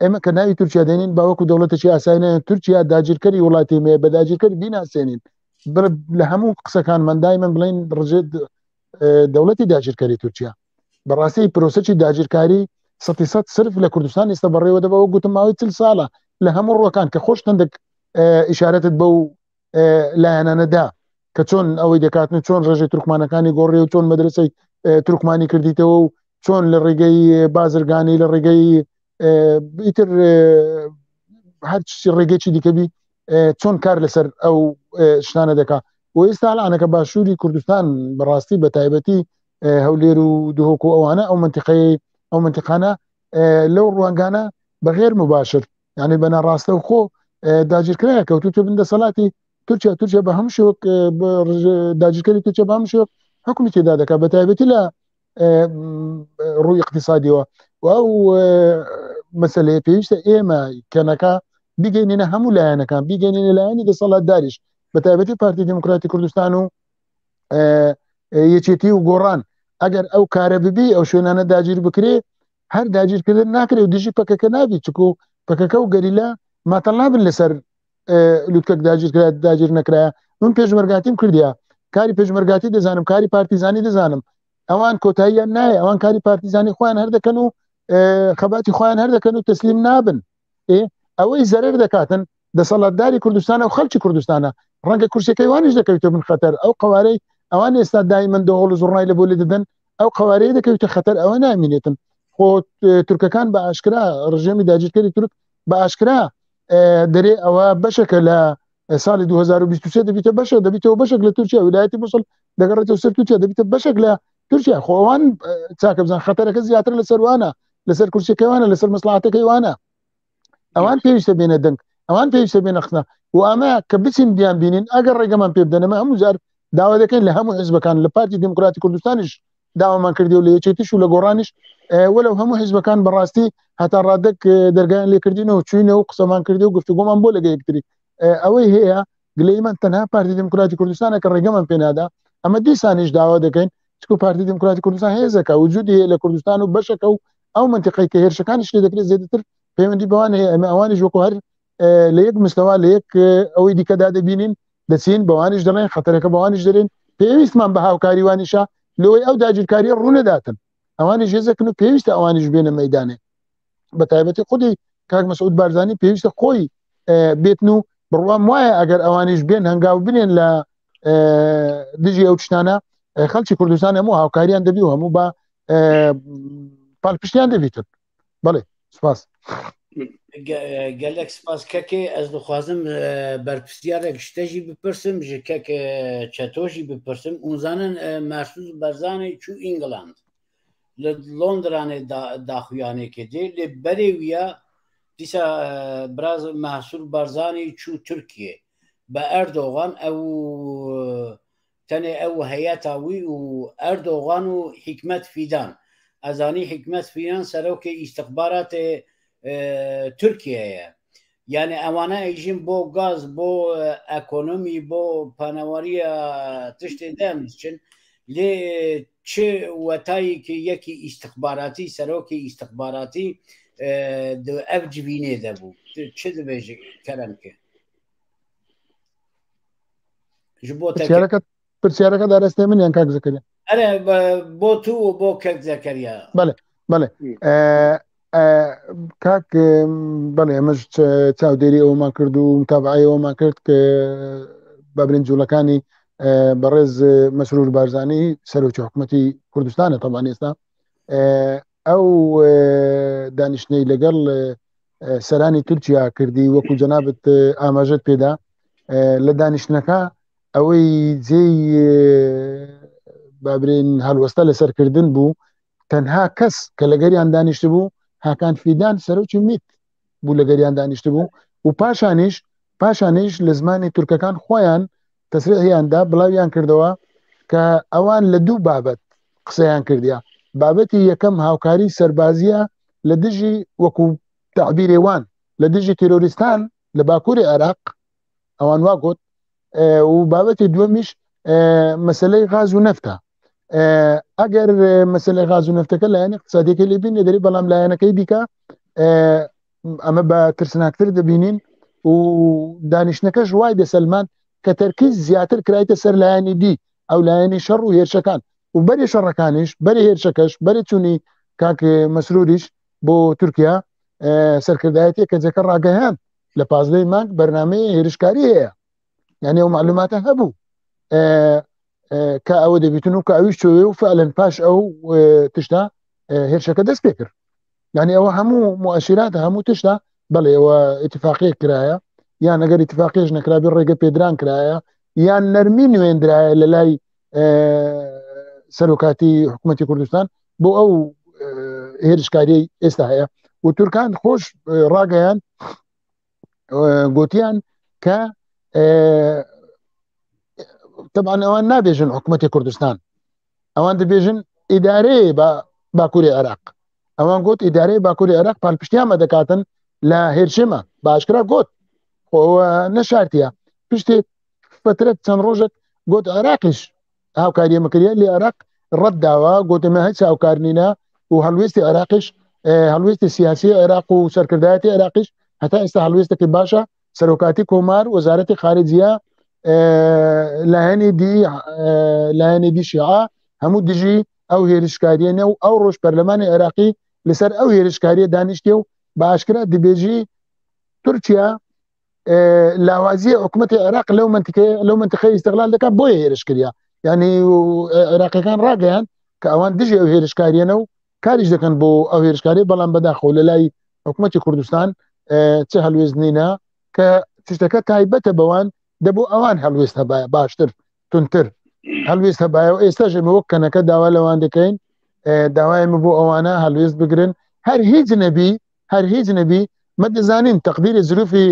ئێمە کە ناوی تورکیا دێنین باوەکو دەوڵەتێکی ئاسایی نێن تورکیا داگیرکەری وڵاتی مێ بە داگیرکەر بیناسێنین لە هەموو قسەکانمان دایمەن بڵین ڕژێت دەوڵەتی داگیرکەری تورکیا بەڕاستی پرۆسەی داگیرکاری سەتی سەد سرف لە کوردستان ئێستا بەڕێوە دەبەوە گوتم ماوەی چل ساڵە لە هەموو ڕوەکان کە خۆش هەندێک ئیشارەتت بەو لایەنانەدا کە چۆن ئەوەی دەکاتن و چۆن ڕێژەی تورکمانەکانی گۆڕی و چۆن مەدرسەی تورکمانی کردیتەوە و چۆن لە ڕێگەی بازرگانی لە ڕێگەی ئیتر هەر ڕێگەی دیکەبی چۆن کار لەسەر ئەو شتانە دەکا و ئێستا ئەلانەکە باشووری کوردستان بەڕاستی بە تایبەتی هەولێر و دهۆک و ئەوانە ئەو منتیقەیە ئەو منتیقانە لەو ڕوانگانە بەغێر مباشر یعنی بە ناڕاستە و خۆ داگیرکرایە کەوتوتە بن دەسەڵاتی تورکیا تورکیا بە هەموو شێوەک داگیرکەری تورکیا بە هەموو شێوەک حکومی تێدا دەکات بە تایبەتی لە ڕووی اقتصادیەوە و ئەو مەسلەیە پێویستە ئێمە کەنەکە بگەینینە هەموو لایەنەکان بیگەینینە لایەنی دەسەڵاتداریش بە تایبەتی پارتی دیموکراتی کوردستان و یەکێتی و گۆڕان ئەگەر ئەو کارە ببی ئەو شوێنانە داگیر بکرێ هەر داگیرکردن ناکرێ و دژی پەکەکە نابی چکو پەکەکە و گەریلا ماتەڵ نابن لەسەر لوتکەک داگیر کرا داگیر نەکرایە من پێشمەرگاتیم کردیا کاری پێشمەرگاتی دەزانم کاری پارتیزانی دەزانم ئەوان کۆتاییان نایە ئەوان کاری پارتیزانی خۆیان هەر دەکەن و خەباتی خۆیان هەر دەکەن و تەسلیم نابن ئەوەی زەرەر دەکاتن دەسەڵاتداری کوردستانە و خەڵکی کوردستانە ڕەنگە کورسەکەی وانیش دەکەویتە بن خەتەر ئەو قوارەی ئەوان ئێستا دایمەن دەهۆڵ و زڕنای لە بۆ لێ دەدەن ئەو قوارەیە دەکەویتە خەتەر ئەوە نامینێتن خۆ تورکەکان بە ئاشکرا ڕژێمی داگیرکەری تورک بە ئاشکرا دەرێ ئەوە بەشێکە لە ساڵی 2023 دەبیتە بەشە دەبیتەوە بەشێک لە تورکیا ویلایەتی موسڵ دەگەڕێتەوە سەر تورکیا دەبیتە بەشێک لە تورکیا خۆ ئەوان چاکە بزان خەتەرەکە زیاتر لەسەر وانە لەسەر کورسیەکەی وانە لەسەر مەسڵاتەکەی وانە ئەوان پێویستە بێنە دەنگ ئەوان پێویستە بێنە خستە و ئەمە کە بچین بیان بینین ئەگەر ڕێگەمان پێ بدەن ئەمە هەموو جار داوا دەکەین لە هەموو حزبەکان لە پارتی دیموکراتی کوردستانیش داوامان کردی و لە یەکێتیش و لە گۆڕانیش وەلو هەموو حزبەکان بەڕاستی هەتا ڕادەک دەرگایان لێکردین و چوینە و قسەمان کردی و گفتوگۆمان بۆ لەگە یەکتری ئەوەی هەیە گلەیمان تەنها پارتی دیموکراتی کوردستانە کە ڕێگەمان پێنادا ئەمە دیسانیش داوا دەکەین چکو پارتی دیموکراتی کوردستان هێزەکە وجودی هەیە لە کوردستان و بەشەکە و ئەو منتیقەی کە هێرشەکانیش لێ دەکرێت زیاتر پەیوەندی بەوان هەیە ئەمە ئەوانیش وەکو هەر لە یەک مستەوا لە یەک ئەوەی دیکەدا دەبینین دەچین بەوانیش دەڵێن خەتەرەکە بەوانیش دەرێن پێویستمان بە هاوکاری وانیشە لەوەی ئەو داگیرکاری ڕوونەداتن ئەوانیش هێزەکن و پێویستە ئەوانیش بێنە مەدانێ بە تایبەتی خودی کاک مەسعود بارزانی پێویستە خۆی بێتن و بڕوام وایە ئەگەر ئەوانیش بێن هەنگاو بنێن لە دژی ئەو شتانە خەڵکی کوردستان هەموو هاوکاریان دەبی و هەموو بە پاڵپشتیان دەبیتن بەڵێ سپاس gelek spas kekê ez dixwazim berpirsyarek ji te jî bipirsim ji kek çeto jî bipirsim hûn zanin Mesûd Berzanî çû Îngland li Londranê daxuyanêkê dê lê berê wiya dîsa biraz Mesûd Barzanî çû Tirkiyê bi Erdogan ew Tenê ew heyeta wî û Erdogan û Hîkmet Fîdan. Ez zanî Hîkmet Fîdan serokê îstixbaratê Tirkiyeyê ye. Yanî ewane êjin bo gaz, bo ekonomî, bo panewariya tiştê de em diçin. Lê çi wetayekî yekî îstixbaratî, serokê îstixbaratî di ev civînê de bû. Tu çi dibêjî kerem ke? Ji bo te پرسیارەکە پرسیارەکە دارستێ من یان کاک زەکەریا ئەرێ بۆ تو و بۆ کەک زەکەریا بەڵێ بەڵێ کاک بەڵێ ئەمەش چاودێری ئەومان کرد و متابعەی ئەومان کرد کە بە برین جوڵەکانی بەڕێز مەسرور بارزانی سەرۆکی حکوومەتی کوردستانە تەبان ئێستا ئەو دانیشتنەی لەگەڵ سەرانی تورکیا کردی وەکو جەنابت ئاماژەت پێدا لە دانیشتنەکە ئەوەی جێی بابرێن هەڵوەستە لەسەرکردن بوو تەنها کەس کە لەگەریان دانیشت بوو هاکان فیدان سەرۆکی میت بوو لەگەریان دانیشت بوو و پاشانیش پاشانیش لە زمانی تورکەکان خۆیان تەسریحیاندا بڵاویان کردەوە کە ئەوان لە دوو بابەت قسەیان کردیا بابەتی یەکەم هاوکاری سەربازیە لە دژی وەکو تعبیرێوان لە دژی تیرۆریستان لە باکووری عێراق ئەوان وا گوت و بابەتی دووەمیش مەسلەی غاز و نەفتە ئەگەر مەسلەی غاز و نەفتەکە لایەنی اقتصادیەکە لێ بینێ دەری بەڵام لایەنەکەی دیکە ئەمە بە ترسناکتر دەبینین و دانیشتنەکەش وای دەسەلمان کە تەرکیز زیاتر کرایتە سەر لایەنی دی ئەو لایەنی شەڕ و هێرشەکان و بەری شەڕەکانیش بەری هێرشەکەش بەری چوونی کاک مەسروریش بۆ تورکیا سەرکردایەتی کەجەکە ڕاگەیان لە پازدەی مانگ بەرنمەیە هێرشکاری هەیە یعنی ئەو معلوماتە هەبوو کە ئەوە دەبیتن و کە ئەویش چۆێ و فعلەن پاش ئەو تشتا هێرشەکە دەست پێ کرد یعنی ئەوە هەموو مؤشرات هەموو تشتا بەڵێ ئەوە اتفاقیە کرایە یان ئەگەر اتفاقیش نەکرابی ڕێگە پێدران کرایە یان نەرمی نوێندرایە لە لای سەرۆکاتی حکوومەتتی کوردستان بۆ ئەو هێرشکاریی ئێستا هەیە و تورکان خۆش ڕاگەیان گوتیان کە طبعا ئەوان نابێژن حکوومەتی کوردستان ئەوان دەبێژن ئیدارەیە بە باکووری عێراق ئەوان گوت ئیدارەی باکووری عێراق پاڵپشتیانمە دەکاتن لە هێرشمە باشکرا گوت خۆ نەشارتیە پشتێ فترەت چەند ڕۆژێک گوت عێراقیش هاوکاریە مکریە لێ عێراق ڕەت داوە گوتمە هیچ هاوکار نینە و هەڵوێستی عێراقیش هەڵوێستی سیاسی عێراق و سەرکردایەتی عێراقیش هەتا ئێستا هەڵوێستێکی باشە سەرۆکاتی کۆمار وەزارەتی خارجیە لایەنی دی لایەنی دی شیعە هەموو دژی ئەو هێرشکاریە نە و ئەو ڕۆژ پەرلەمانی عێراقی لەسەر ئەو هێرشکاریە دانیشتێ و بە ئاشکرا دبێژی تورکیا لاوازی حکوومەتی عێراق لەو منتیقەیە لەو منتیقەی ئیستغلال دەکات بۆیە هێرش کریا یعنی عێراقیەکان ڕاگەیان کە ئەوان دژی ئەو هێرشکاریەنە و کاریش دەکەن بۆ ئەو هێرشکاری بەڵام بەداخەوە لە لای حکوومەتی کوردستان چه هەلوێست نینە کە تشتەکە تایبەتە بەوان دەبوو ئەوان هەلوێست هەبایە باشتر تونتر هەلوێست هەبایە و ئێستا ژێمە وەک کەنەکە داوا لەوان دەکەین داوایمە بۆ ئەوانە هەلوێست بگرن هەر هیچ نەبی هەر هیچ نەبی مە دەزانین تەقدیری زروفی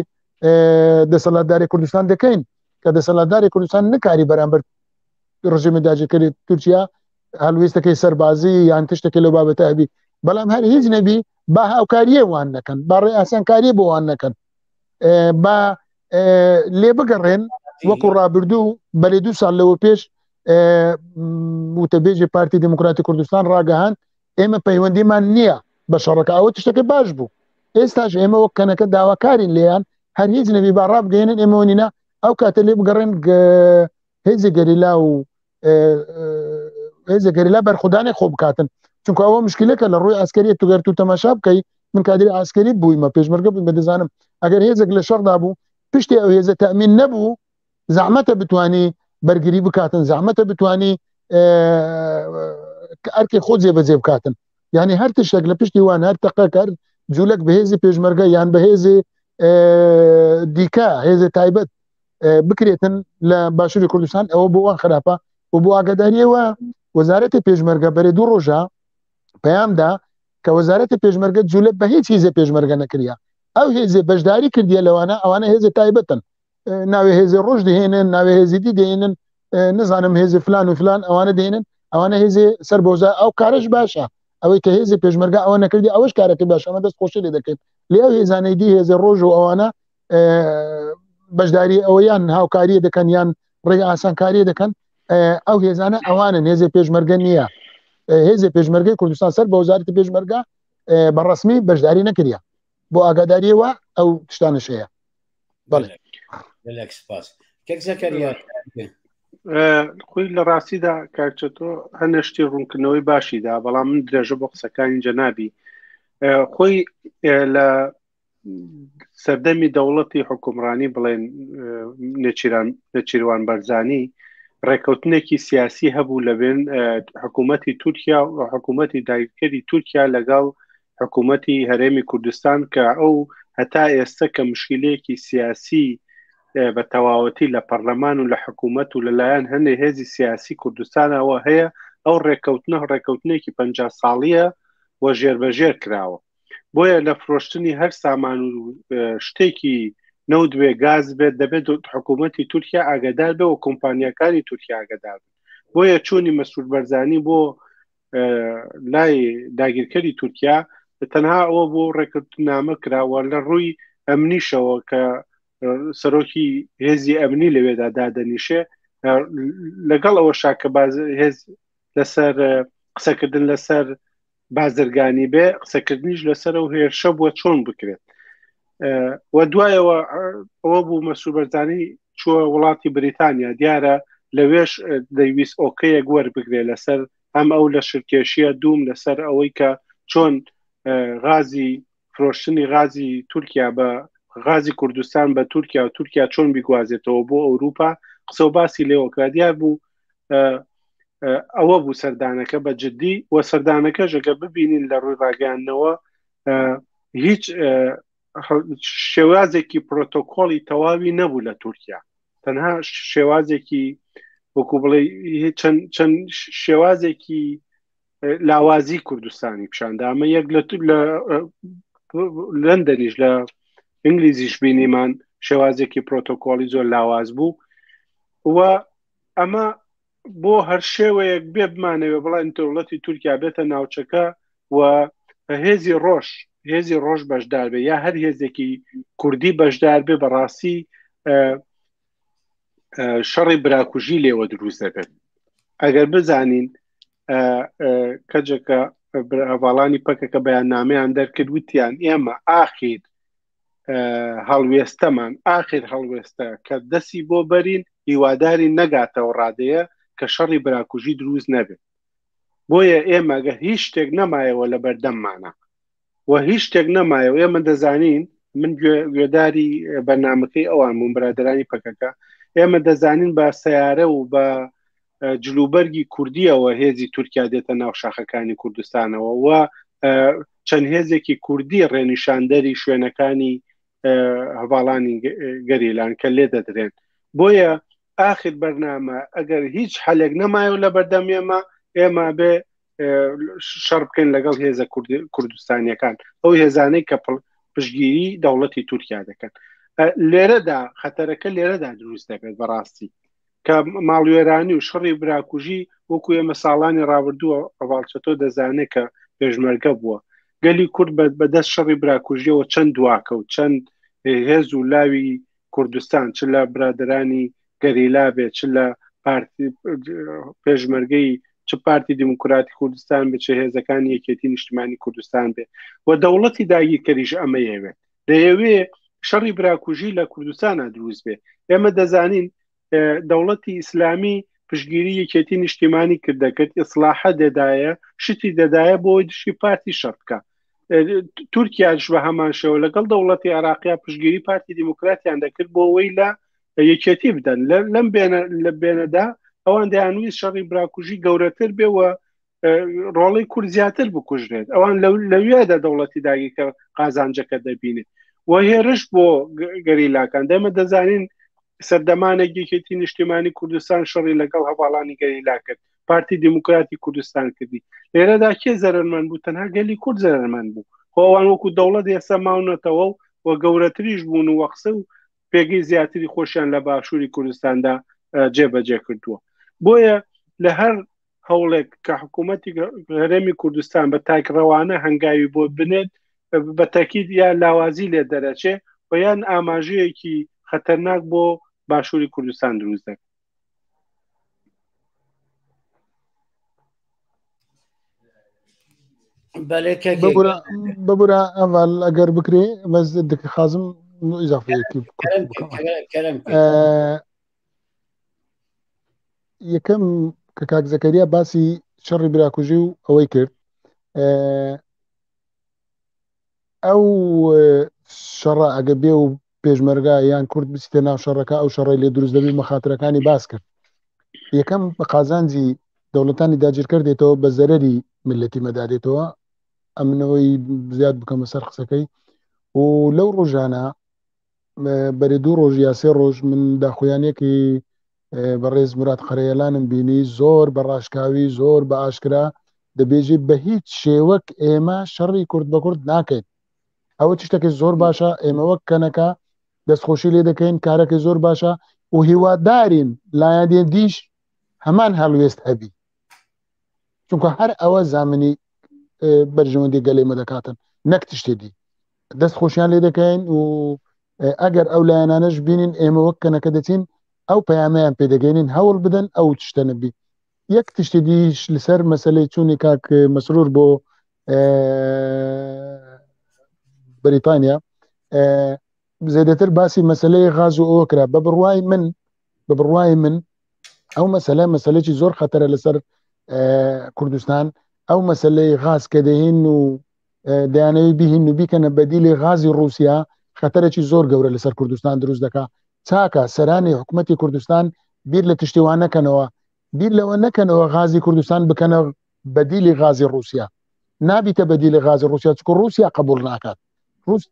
دەسەڵاتداری کوردستان دەکەین کە دەسەڵاتداری کوردستان نکاری بەرامبەر ڕژێمی داگیرکەری تورکیا هەلوێستەکەی سەربازی یان تشتێکی لەو بابەتە هەبی بەڵام هەر هیچ نەبی با هاوکاریە وان نەکەن با ڕێ ئاسانکاری بۆ وان نەکەن با لێ بگەڕێن وەکو ڕابردوو بەێ دوو ساڵ لەوە پێش وتەبێژی پارتی دموکراتی کوردستان ڕاگەهاند ئێمە پەیوەندیمان نییە بە شەڕەکە ئەوە تشتەکە باش بوو ئێستاش ئێمە وەک کەنەکە داواکارین لێیان هەر هیچ نەبی با ڕابگەێنن ئێمەوە نینە ئەو کاتە لێ بگەڕێن هێزی گەریلا و هێزە گەریلا بەرخودانی خۆ بکاتن چونکە ئەوە مشکلەکە لە ڕووی ئاسکەری توگەر تو تەماشا بکەی من کادری ئاسکەری بوویمە پێشمەرگە بوویمە دەزانم ئەگەر هێزێک لە شەڕدا بوو پشتی ئەو هێزە تەمین نەبوو زەحمەتە بتانی بەرگری بکاتن زەحمەتە بتانی ئەرکی خۆ جێبەجێ بکاتن یعنی هەر تشتێک لە پشتی وان هەر تەقەکەر جوولەک بەهێزی پێشمەرگە یان بەهێزی دیکە هێزی تایبەت بکرێتن لە باشووری کوردستان ئەوە بۆ وان خراپە و بۆ ئاگداریەوە وەزارەتی پێشمەرگە بەرێ دوو ڕۆژە پەیامدا کە وەزارەتی پێشمەرگە جوولە بە هیچ هیزە پێشمەرگە نەکریا ئەو هێزێ بەشداری کردیە لەوانە ئەوانە هێزە تایبەتن ناوێ هێزی ڕۆژ دەهێنن ناوێ هێزی دی دێنن نزانم هێزی فلان و فلان ئەوانە دێنن ئەوانە هێزی سەر بۆزە ئەو کارش باشە ئەوەی کە هێزی پێشمەرگە ئەوە نەکردی ئەوەش کارەکە باش ئەمە دەست خۆشی لێ دەکەین لێ ئەو هێزانەی دی هێزی ڕۆژ و ئەوانە بەشداری ئەوەیان هاوکاریە دەکەن یان ڕێگە ئاسانکاریە دەکەن ئەو هێزانە ئەوانن هێزی پێشمەرگە نییە هێزی پێشمەرگەی کوردستان سەر بە وەزارەتی پێشمەرگە بە ڕسمی بەشداری نەکریا بۆ ئاگاداریەوە ئەو شتانش هەیە بەڵێ گەلێک سپاس کەک زەکەریا خۆی لە ڕاستیدا کاکچە تۆ هەنێشتی ڕوونکردنەوەی باشیدا بەڵام من درێژە بۆ قسەکانی جەنابی خۆی لە سەردەمی دەوڵەتی حکومڕانی بڵێن نێچیران نێچیروان بەرزانی ڕێککەوتنێکی سیاسی هەبوو لەبێن حکوومەتی تورکیا و حکوومەتی داگیرکەری تورکیا لەگەڵ حکوومەتی هەرێمی کوردستان کە ئەو هەتا ئێستا کە مشکلەیەکی سیاسی بە تەواوەتی لە پەرلەمان و لە حکوومەت و لەلایەن هەندێک هێزی سیاسی کوردستانەوە هەیە ئەو ڕێککەوتنە ڕێککەوتنێکی پ ساڵیە و ژێربەژێر کراوە بۆیە لە فرۆشتنی هەر سامان و شتێکی نەوت بێ گاز بێت دەبێت حکوومەتی تورکیا ئاگادار بێ و کۆمپانیەکانی تورکیا ئاگادار بن بۆیە چوونی مەسرور بەرزانی بۆ لای داگیرکەری تورکیا تەنها ئەوە بۆ ڕێککەوتنامە کراوە لە ڕووی ئەمنیشەوە کە سەرۆکی هێزی ئەمنی لەوێدا دادەنیشێ لەگەڵ ئەوە شاکە باز هێز لەسەر قسەکردن لەسەر بازرگانی بێ قسەکردنیش لەسەر ئەو هێرشە بووە چۆن بکرێت و دوایەوە ئەوە بوو مەسرور بەرزانی چووە وڵاتی بریتانیا دیارە لەوێش دەیویست ئۆکەیەک وەربگرێ لەسەر ئەم ئەو لە شرکێشیە دووم لەسەر ئەوەی کە چۆن غازی فرۆشتنی غازی تورکیا بە غازی کوردستان بە تورکیا و تورکیا چۆن بیگوازێتەوە بۆ ئەوروپا قسە و باسی لێوەکرا دیار بوو ئەوە بوو سەردانەکە بە جددی و سەردانەکە ژەگە ببینین لە ڕووی ڕاگەیاندنەوە هیچ شێوازێکی پرۆتۆکۆڵی تەواوی نەبوو لە تورکیا تەنها شێوازێکی وەکو بڵێ چەند چەند شێوازێکی لاوازی کوردستانی پیشاندا ئەمە یەک لە لە لەندەنیش لە ئینگلیزیش بینیمان شێوازێکی پرۆتۆکۆڵی زۆر لاواز بوو و ئەمە بۆ هەر شێوەیەک بێ بمانەوێ بڵێن دەوڵەتی تورکیا بێتە ناوچەکە و هێزی ڕۆژ هێزی ڕۆژ بەشدار بێ یا هەر هێزێکی کوردی بەشدار بێ بەڕاستی شەڕی براکوژی لێوە دروست دەبێت ئەگەر بزانین کەجەکە هەواڵانی پەکەکە بەیاننامەیان دەرکرد وتیان ئێمە ئاخیر هەڵوێستەمان ئاخر هەڵوێستە کە دەسی بۆ بەرین هیواداری نەگاتەوە ڕادەیە کە شەڕی براکوژی دروست نەبێت بۆیە ئێمە گە هیچ شتێک نەمایەوە لە بەردەممانە و هیچ شتێک نەمایەوە ئێمە دەزانین من گوێداری بەرنمەکەی ئەوان بووم برادرانی پەکەکە ئێمە دەزانین بە سیارە و بە جلوبەرگی کوردیەوە هێزی تورکیا دێتە ناو شاخەکانی کوردستانەوە و چەند هێزێکی کوردی ڕێنیشاندەری شوێنەکانی هەواڵانی گەریلان کە لێ دەدرێن بۆیە ئاخر بەرنامە ئەگەر هیچ حەلێک نەمایەوە لە بەردەم ئێمە ئێمە بێ شەڕ بکەین لەگەڵ هێزە کوردستانیەکان ئەو هێزانەی کە پشگیری دەوڵەتی تورکیا دەکەن لێرەدا خەتەرەکە لێرەدا دروست دەبێت بەڕاستی کە ماڵوێرانی و شەڕی براکوژی وەکو ئێمە ساڵانی ڕابردووە هەڤاڵ چەتۆ دەزانێت کە پێشمەرگە بووە گەلی کورد بەدەست شەڕی براکوژیەوە چەند دواکەوت چەند هێز و لاوی کوردستان چ لە برادرانی گەریلا بێ چ لە پارتی پێشمەرگەی چ پارتی دیموکراتی کوردستان بێ چ هێزەکانی یەکێتی نیشتمانی کوردستان بێ و دەوڵەتی داگیرکەریش ئەمە یەوێت دەیەوێ شەڕی براکوژی لە کوردستانە دروست بێ ئێمە دەزانین دەوڵەتی ئیسلامی پشگیری یەکێتی نیشتیمانی کرد دەکرد ئیسلاحە دەدایە شتی دەدایە بۆ دژی پارتی شەڕ بکە تورکیاش بە هەمان شێوە لەگەڵ دەوڵەتی عراقیا پشگیری پارتی دیموکراتیان دەکرد بۆ ئەوەی لە یەکێتی بدەن لەم بێنە لە بێنەدا ئەوان دەیانویست شەڕی براکوژی گەورەتر بێ و ڕۆڵی کورد زیاتر بکوژرێت ئەوان لەوێدا دەوڵەتی داگیرکە قازانجەکە دەبینێت و هێرش بۆ گەریلاکان دەمە دەزانین سەردەمانێک یەکێتی نیشتیمانی کوردستان شەڕی لەگەڵ هەواڵانی گەریلا کرد پارتی دیموکراتی کوردستان کردی لێرەدا کێ زەرمەند بوو تەنها گەلی کورد زەرمەند بوو خۆ ئەوان وەکو دەوڵەت ئێستا ماونەتەوە و گەورەتریش بوون و وەقسە و پێگەی زیاتری خۆشیان لە باشووری کوردستاندا جێبەجێ کردووە بۆیە لە هەر هەوڵێک کە حکوومەتی هەرێمی کوردستان بە تاکڕەوانە هەنگاوی بۆ بنێت بە تەکید یا لاوازی لێ دەرەچێ و یان ئاماژەیەکی خەتەرناک بۆ باشووری کوردستان دروست دەکات. ببورە ئەڤال ئەگەر بکرێ بەس دخوازم ئیزافەیەکی یەکەم کە کاک زەکەریا باسی شەڕی براکوژی و ئەوەی کرد ئەو شەڕە ئەگە بێ و پێشمەرگا یان کورد بچیتە ناو شەڕەکە ئەو شەڕی لێ دروست دەبی مەخاترەکانی باس کرد یەکەم بە قازانجی دەوڵەتانی داگیرکەر دێتەوە بە زەرەری ملەتی مەدا دێتەوە ئەمنەوەی زیاد بکەمە سەر قسەکەی و لەو ڕۆژانە. بەرێ دوو ڕۆژ یا سێ ڕۆژ من داخویانیەکی بەڕێز مراد قەرەیەلانم بینی زۆر بە ڕاشکاوی زۆر بە ئاشکرا دەبێژی بە هیچ شێوەک ئێمە شەڕی کورد بە کورد ناکەین ئەوە شتێکی زۆر باشە ئێمە وەک کەنەکە دەستخۆشی لێ دەکەین کارەکەی زۆر باشە و هیوادارین لایەنێ دیش هەمان هەڵوێست هەبی چونکە هەر ئەوە زامنی بەرژەوەندی گەلێ مە دەکاتن نەک تشتێ دی دەست خۆشیان لێ دەکەین و ئەگەر ئەو لایەنانەش بینین ئێمە وەک کەنەکە دەچین ئەو پەیامیان پێدەگەینین هەوڵ بدەن ئەو تشتە نەبی یەک تشتی دیش لەسەر مەسلەی چوونی کاک مەسرور بۆ بەریتانیا زێدەتر باسی مەسلەی غاز و ئەوە کرا بە بڕوای من بە بڕوای من ئەو مەسەلە مەسلەی زۆر خەتەرە لەسەر کوردستان ئەو مەسلەی غاز کە دەهێن و دەیانەوەی بهین و بیکەنە بەدیلی غازی رووسیا خەتەرێکی زۆر گەورە لەسەر کوردستان دروست دەکا چاکە سەرانی حکوومەتتی کوردستان بیر لە تشتیوان نەکەنەوە بیر لەوە نەکەنەوە غازی کوردستان بکەنە بەدیلی غازی رووسیا نابیتە بەدیلی غازی رووسیا چکو رووسیا قبول ناکات روس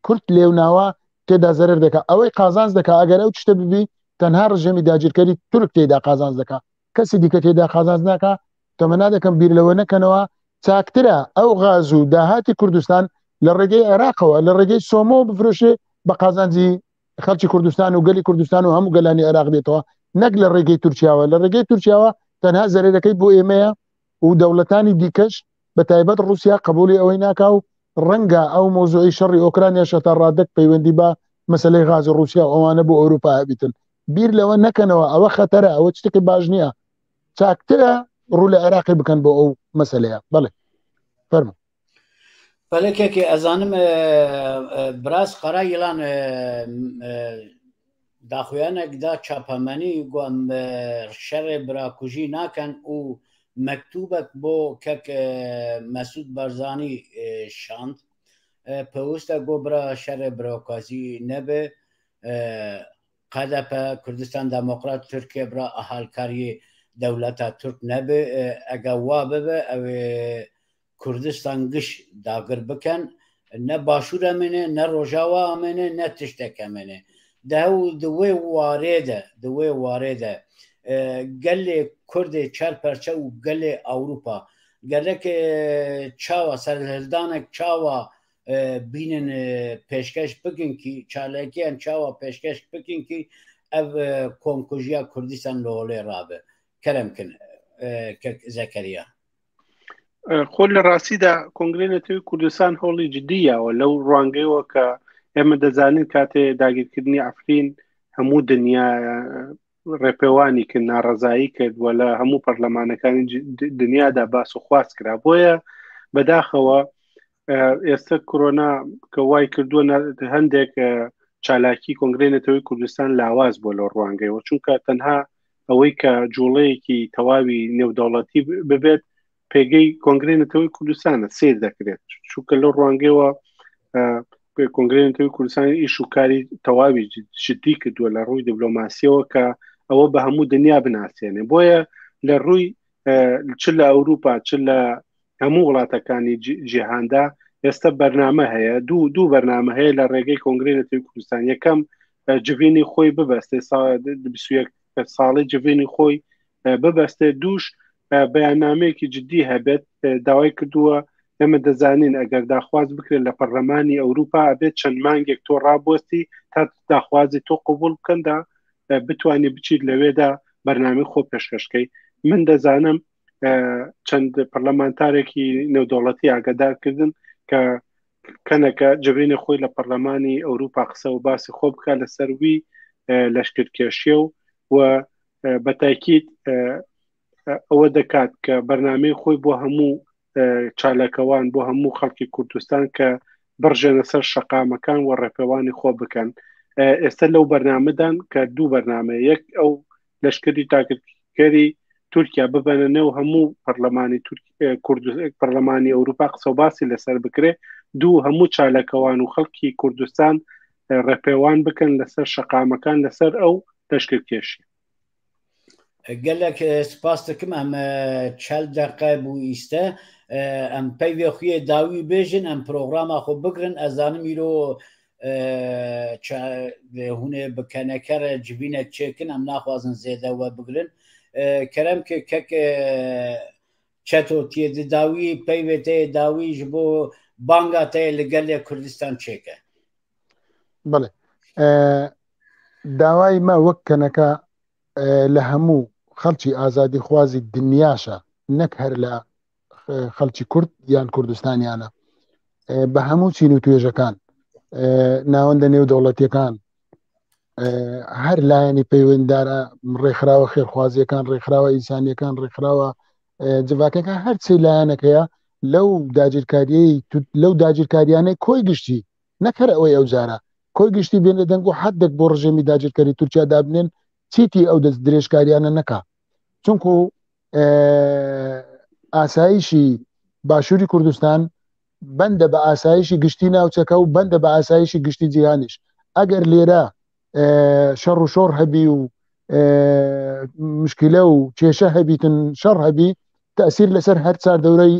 کورت لێوناوە تێدا زەرەر دەکا ئەوەی قازانج دەکا ئەگەر ئەو شتە ببی تەنها ڕژێمی داگیرکەری تورک تێدا قازانج دەکا کەسی دیکە تێدا قازانج ناکا تەمەنا دەکەم بیر لەوە نەکەنەوە چاکترە ئەو غاز و داهاتی کوردستان لە ڕێگەی عێراقەوە لە ڕێگەی سۆمۆ بفرۆشێ بە قازانجی خەڵکی کوردستان و گەلی کوردستان و هەموو گەلانی عێراق دێتەوە نەک لە ڕێگەی تورکیاوە لە ڕێگەی تورکیاوە تەنها زەرەرەکەی بۆ ئێمەیە و دەوڵەتانی دیکەش بە تایبەت ڕووسیا قبولی ئەوەی ناکا و ڕەنگە ئەو مەوزوعی شەڕی ئۆکرانیاش تا ڕادەک پەیوەندی بە مەسەلەی غازی ڕووسیا و ئەوانە بۆ ئەوروپا هەبیتن بیر لەوە نەکەنەوە ئەوە خەتەرە ئەوە شتێکی باش نییە چاکترە ڕوو لە عێراقی بکەن بۆ ئەو مەسەلەیە بەڵێ فەرموو. بەڵێ کێکێ ئەزانم براز قەرا یڵان داخویانێک دا چاپەمەنی گو ئەم شەڕێ براکوژی ناکەن و مەکتوبەک بۆ کەک مەسود بارزانی شاند پێویستە گۆ برا شەڕێ براکازی نەبێ قەدەپە کوردستان دەمۆقرات تورکیە برا ئەهالکاریێ دەولەتا تورک نەبێ ئەگە وا ببێ ئەوێ کوردستان گش داگر بکەن نە باشوور ئەمێنێ نە ڕۆژاوا ئەمێنێ نە تشتێک ئەمێنێ دە و دوێ وارێ دە دوێ وارێ دە گەلێ کوردێ چەر پەرچە و گەلێ ئەوروپا گەلێک چاوە سەرهەلدانێک چاوە بینن پێشکەش بکن کی چالاکیان چاوە پێشکەش بکن کی ئەv کۆمکوژیا کوردستان لە هۆڵێ ڕابێ کەرەم کن کەک زەکەریا. خۆ لە ڕاستیدا کۆنگرەی نەتەوەی کوردستان هەوڵی جدی یاوە لەو ڕوانگەیەوە کە ئێمە دەزانین کاتێ داگیرکردنی عەفرین هەموو دنیا ڕێپێوانی کرد ناڕەزایی کرد و لە هەموو پەرلەمانەکانی دنیادا باس و خواست کرا بۆیە بەداخەوە ئێستا کۆرۆنا کە وای کردووە هەندێک چالاکی کۆنگرەی نەتەوەی کوردستان لاواز بۆ لەو ڕوانگەیەوە چونکە تەنها ئەوەی کە جوڵەیەکی تەواوی نێودەوڵەتی ببێت پێگەی کۆنگرەی نەتەوەی کوردستانە سیر دەکرێت چونکە لەو ڕوانگەیەوە کۆنگرەی نەتەوەی کوردستان ئیش و کاری تەواوی جدی کردووە لە ڕووی دیبلۆماسیەوە کە ئەوە بە هەموو دنیا بناسیێنێ بۆیە لە ڕووی چ لە ئەوروپا چ لە هەموو وڵاتەکانی جیهاندا ئێستا بەرنامە هەیە دوو دوو بەرنامە هەیە لە ڕێگەی کۆنگرەی نەتەوەی کوردستان یەکەم جڤینی خۆی ببەستێ 21 ساڵی جڤینی خۆی ببەستێ دووش بەیاننامەیەکی جدی هەبێت داوای کردووە ئێمە دەزانین ئەگەر داخواز بکرێت لە پەرلەمانی ئەوروپا ئەبێت چەند مانگێک تۆ ڕابوەستی تا داخوازی تۆ قبول بکەندا بتانی بچیت لەوێدا بەرنامی خۆ پێشکەشکەی من دەزانم چەند پەرلەمانتارێکی نێودەوڵەتی ئاگادارکردن کە کەنەکە جبینی خۆی لە پەرلەمانی ئەوروپا قسە و باسی خۆ بکە لەسەر وی لەشکرکێشیە و و بەتاکیت ئەوە دەکات کە بەرنمەی خۆی بۆ هەموو چالاکەوان بۆ هەموو خەڵکی کوردستان کە بڕژێنە سەر شەقامەکان و ڕێپێوانی خۆ بکەن ئێستا لەو بەرنامەدان کە دوو بەرنامە یەک ئەو لەشکری داگیرکەری تورکیا ببەنە نێو هەموو پەرلەمانی پەرلەمانی ئەوروپا قسە و باسی لەسەر بکرێ دوو هەموو چالاکەوان و خەڵکی کوردستان ڕێپێوان بکەن لەسەر شەقامەکان لەسەر ئەو لەشکرکێشی. گەلەک سپاس دەکەم ئەم چەل دەقە بوو ئیستە ئەم پەیوێ خوێ داوی بێژن ئەم پرۆگراما خۆ بگرن ئەزانم ئیرۆ. هونێ بکەنەکەرە جبینە چێکن ئەم ناخوازن زێدە وە بگرن کەرەم کە کەک چەتۆ تیێ داوی پەیوێتەیە داوی ji بۆ بانگا تەیە لە گەلێ کوردستان چێکە. بەڵێ داوای مە وەک کەنەکە لە هەموو خەڵکی ئازادی خوازی دنیاشە نەک هەر لە خەڵکی کورد یان کوردستانیانە بە هەموو چین و توێژەکان ناوەندە نێو دەوڵەتیەکان هەر لایەنی پەیوەنددارە ڕێکخراوە خێرخوازیەکان ڕێکخراوە ئینسانیەکان ڕێکخراوە جڤاکەکان هەرچی لایەنەکەیە لەو داگیرکاریەی لەو داگیرکاریانەی کۆی گشتی نەک هەر ئەوەی ئەو جارە کۆی گشتی بێنە دەنگ و حدێک بۆ ڕژێمی داگیرکەری تورکیا دابنێن چیتی ئەو دەست درێژکاریانە نەکا چونکو ئاسایشی باشووری کوردستان بەندە بە ئاسایشی گشتی ناوچەکە و بەندە بە ئاسایشی گشتی جیهانیش ئەگەر لێرە شەڕ و شۆڕ هەبی و مشکلە و کێشە هەبیتن شەڕ هەبی تەسیر لەسەر هەر چاردەورەی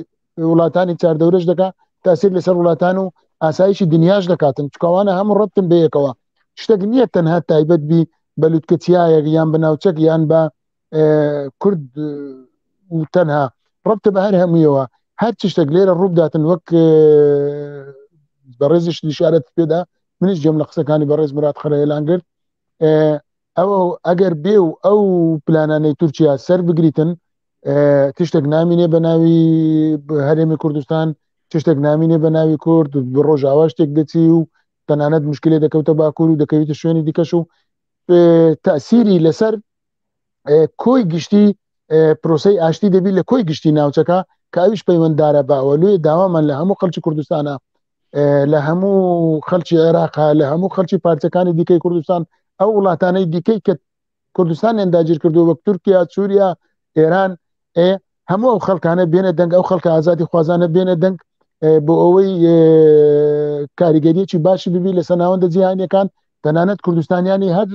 وڵاتانی چاردەورەش دەکا تاسیر لەسەر وڵاتان و ئاسایشی دنیاش دەکاتن چکەوانە هەموو ڕەتن بەیەکەوە شتێک نییە تەنها تایبەت بی بە لوتکە چیایەک یان بە ناوچەک یان بە کورد و تەنها ڕەبتە بە هەر هەموویەوە هەر شتێک لێرە ڕووبداتن وەک بەڕێزیش نیشارەت پێدا منیش جێم لە قسەکانی بەڕێز مراد خەرەیەلان گرت ئەو ئەگەر بێ و ئەو پلانانەی تورکیا سەر بگریتن تشتێک نامینێ بە ناوی هەرێمی کوردستان تشتێک نامینێ بە ناوی کورد ڕۆژاوا شتێک دەچی و تەنانەت مشکلێ دەکەوتە باکوور و دەکەویتە شوێنی دیکەش و تەسیری لەسەر کۆی گشتی پرۆسی ئاشتی دەبی لە کۆی گشتی ناوچەکە کە ئەویش پەیوەنددارە باوە لێ داوامان لە هەموو خەڵکی کوردستانە لە هەموو خەڵکی عێراقا لە هەموو خەڵکی پارچەکانی دیکەی کوردستان ئەو وڵاتانەی دیکەی کە کوردستانیان داگیر کردو وەک تورکیا سووریا ئێران ئێ هەموو ئەو خەڵکانە بێنە دەنگ ئەو خەڵکە ئازادی خوازانە بێنە دەنگ بۆ ئەوەی کاریگەریەکی باشی ببی لەسەر ناوەندە جیهانیەکان تەنانەت کوردستانیانی هەر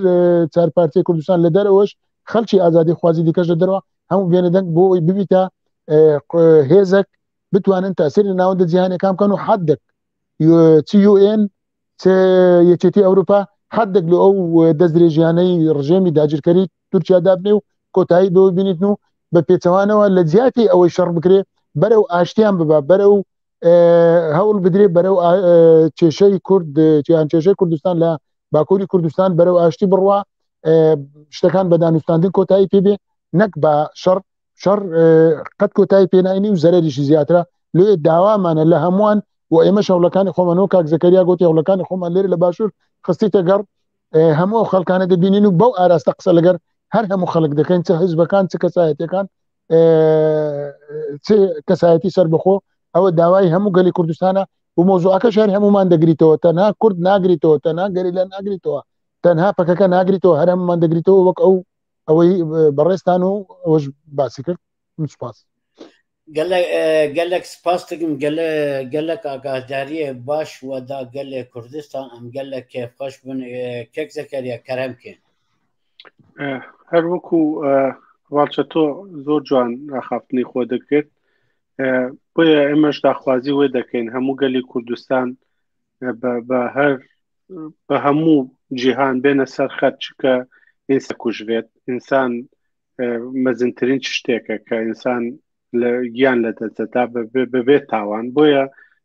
چار پارچەی کوردستان لە دەرەوەش خەڵکی ئازادی خوازی دیکەش لە دەرەوە هەموو بێنە دەنگ بۆ ئەوەی ببیتە هێزێک بتوانن تاسیر لە ناوەندە جیهانەکان بکەن و حدێک چ یوئێن چ یەکێتی ئەوروپا حدێک لە ئەو دەستدرێژیانەی ڕژێمی داگیرکەری تورکیا دابنێ و کۆتایی بەوە بینیتن و بە پێچەوانەوە لە جیاتی ئەوەی شەڕ بکرێ بەرەو ئاشتیان ببا بەرەو هەوڵ بدرێ بەرەو کێشەی کورد یان کێشەی کوردستان لە باکووری کوردستان بەرەو ئاشتی بڕوا شتەکان بە دانوستاندن کۆتایی پێبێ نەک بە شەڕ شەڕ قەت کۆتایی پێناینی و زەرەریشی زیاترە لێ داوامانە لە هەمووان و ئێمە هەوڵەکانی خۆمان و کاک زەکەریا گوتی هەوڵەکانی خۆمان لێرە لە باشوور خستیتە گەڕ هەموو ئەو خەڵکانە دەبینین و بەو ئاراستە قسە لەگەر هەر هەموو خەڵک دەکەین چ حیزبەکان چ کەسایەتەکان چ کەسایەتی سەربەخۆ ئەوە داوای هەموو گەلی کوردستانە و مۆزوعەکەش هەر هەمومان دەگریتەوە تەنها کورد ناگریتەوە تەنها گەریلا ناگریتەوە تەنها پەکەکە ناگریتەوە هەر هەمومان دەگریتەوە وەک ئەو ئەوەی بەڕێزتان و ئەوەش باسی کرد من سپاس. گەلەک سپاس دکم گەلەک ئاگاهداریە باش وەدا گەلێ کوردستان ئەم گەلەک کێفخەش بن کەک زەکەریا کەرەم کێ. هەر وەکو واڵچە تۆ زۆر جوان ئاخافتنی خۆ دەکرد بۆیە ئێمەش داخوازی وێ دەکەین هەموو گەلی کوردستان بە هەر بە هەموو جیهان بێنە سەر خەت چکە ئینسا کوژرێت ئینسان مەزنترین شتێکە کە ئینسان لە گیان لە دەستدەدا بەبێت تاوان بۆیە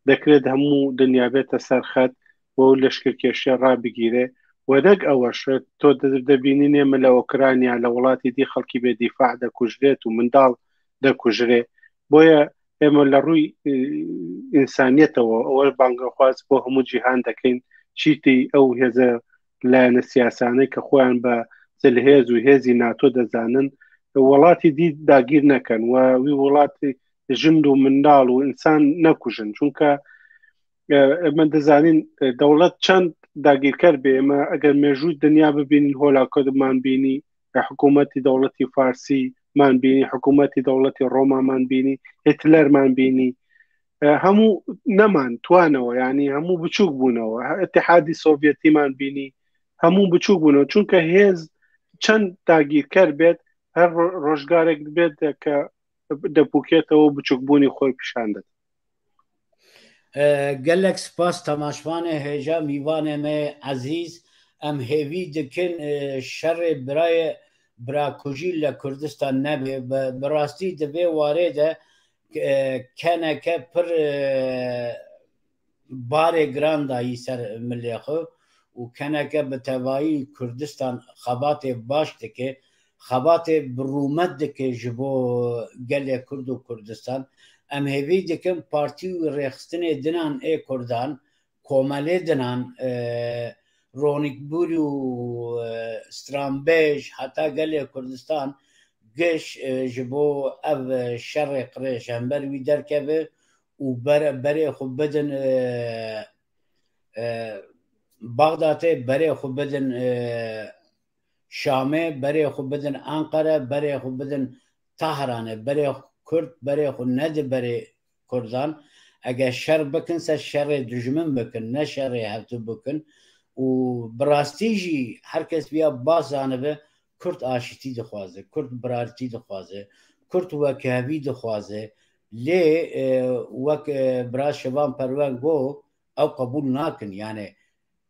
دەکرێت هەموو دنیا بێتە سەر خەت بۆ لەشکرکێشیە ڕابگیرێ و نەک ئەوەش تۆ دەبینی نێمە لە ئۆکرانیا لە وڵاتی دی خەڵکی بێ دیفاع دەکوژرێت و منداڵ دەکوژرێ بۆیە ئێمە لە ڕووی ئینسانیەتەوە ئەوە بانگەخواز بۆ هەموو جیهان دەکەین چیتی ئەو هێزە لایەنە سیاسانەی کە خۆیان بە زلهێز و هێزی ناتۆ دەزانن وڵاتی دی داگیر نەکەن و وی وڵاتی ژند و منداڵ و ئینسان نەکوژن چونکە ئێمە دەزانین دەوڵەت چەند داگیرکەر بێ ئێمە ئەگەر مێژووی دنیا ببینین هۆلاکۆدمان بینی حکوومەتی دەوڵەتی فارسی مان بینی حکوومەتی دەوڵەتی ڕۆمامان بینی هیتلەرمان بینی هەموو نەمان توانەوە ینی هەموو بچووک بوونەوە اتحادی سۆڤەتیمان بینی هەموو بچووک بوونەوە چونکە هێز چەند داگیرکەر بێت هەر ڕۆژگارێک بێت کە دەپوکێتەوە بچووکبوونی خۆی پیشان دەدات. Gelek spas temaşvanê hêja mîvanê me ezîz em hêvî dikin şerê birayê birakujî li Kurdistan nebê bi rastî di vê warê de keneke pir barê giran dayî ser milê xwe û keneke bi tevayî Kurdistan xebatê baş dike, xebatê bi rûmet dike ji bo gelê Kurd û Kurdistan. Em hêvî dikin partî û rêxistinê dinan ê Kurdan, komelê dinan, ronîkbûr û stranbêj heta gelê Kurdistan giş ji bo ev şerê qirêj hember wî derkeve û berê xwe bidin Baxdatê, berê xwe bidin Şamê, berê xwe bidin Enqere, berê xwe bidin Tehranê, berê Kurd berê xwe nedi berê Kurdan. Eger şer bikin ser şerê dijmin bikin, ne şerê hevdu bikin û bi rastî jî her kes viya baş zanibe Kurd aşitî dixwaze, Kurd birartî dixwaze, Kurd wekehevî dixwaze lê wek bira Şivan Perwer got ew qebûl nakin yanê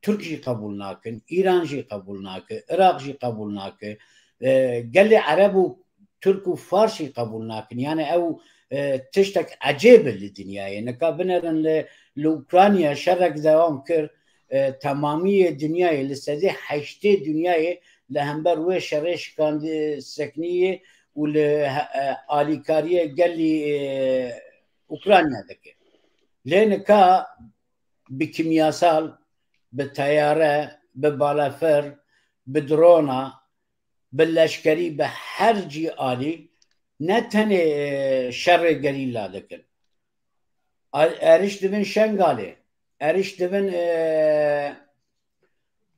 Türk jî qebûl nakin, Îran jî qebûl nake, Iraq jî qebûl nake, gelê Ereb û Türk û Fars jî qebûl nakin. Yani ew tiştek ecêb e li dinyayê. Nika binerin li li Ukrayna şerek dewam kir, temamiyê dinyayê li sedê heştê dinyayê li hember wê şerê şikandî sekniyê û li alîkariyê gelî Ukrayna dike. Lê nika bi kimyasal, bi teyare, bi balafir, bi drona, bi leşkerî bi her cî alî ne tenê şerê gerîla dikin. Eriş dibin Şengalê, eriş dibin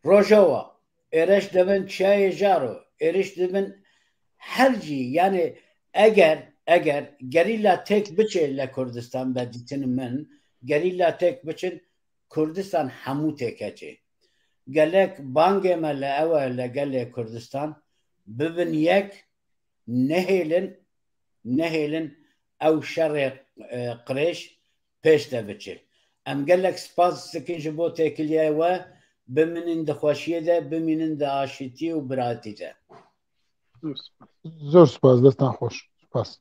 Rojava, êreş dibin Çiyayê Jaro, êriş dibin her cî yanê eger eger gerîla têk biçe li Kurdistan be dîtin min gerîla têk biçin Kurdistan hemû têkeçê. Gelek bangê me li ew e li gelê Kurdistan bibin yek nehêlin nehêlin ew şerê qirêj pêş de biçe. Em gelek spas dikin ji bo têkiliya we, bimînin di xweşiyê de, bimînin di aşîtî û biratî de. Zor spas, destan xweş. Spas.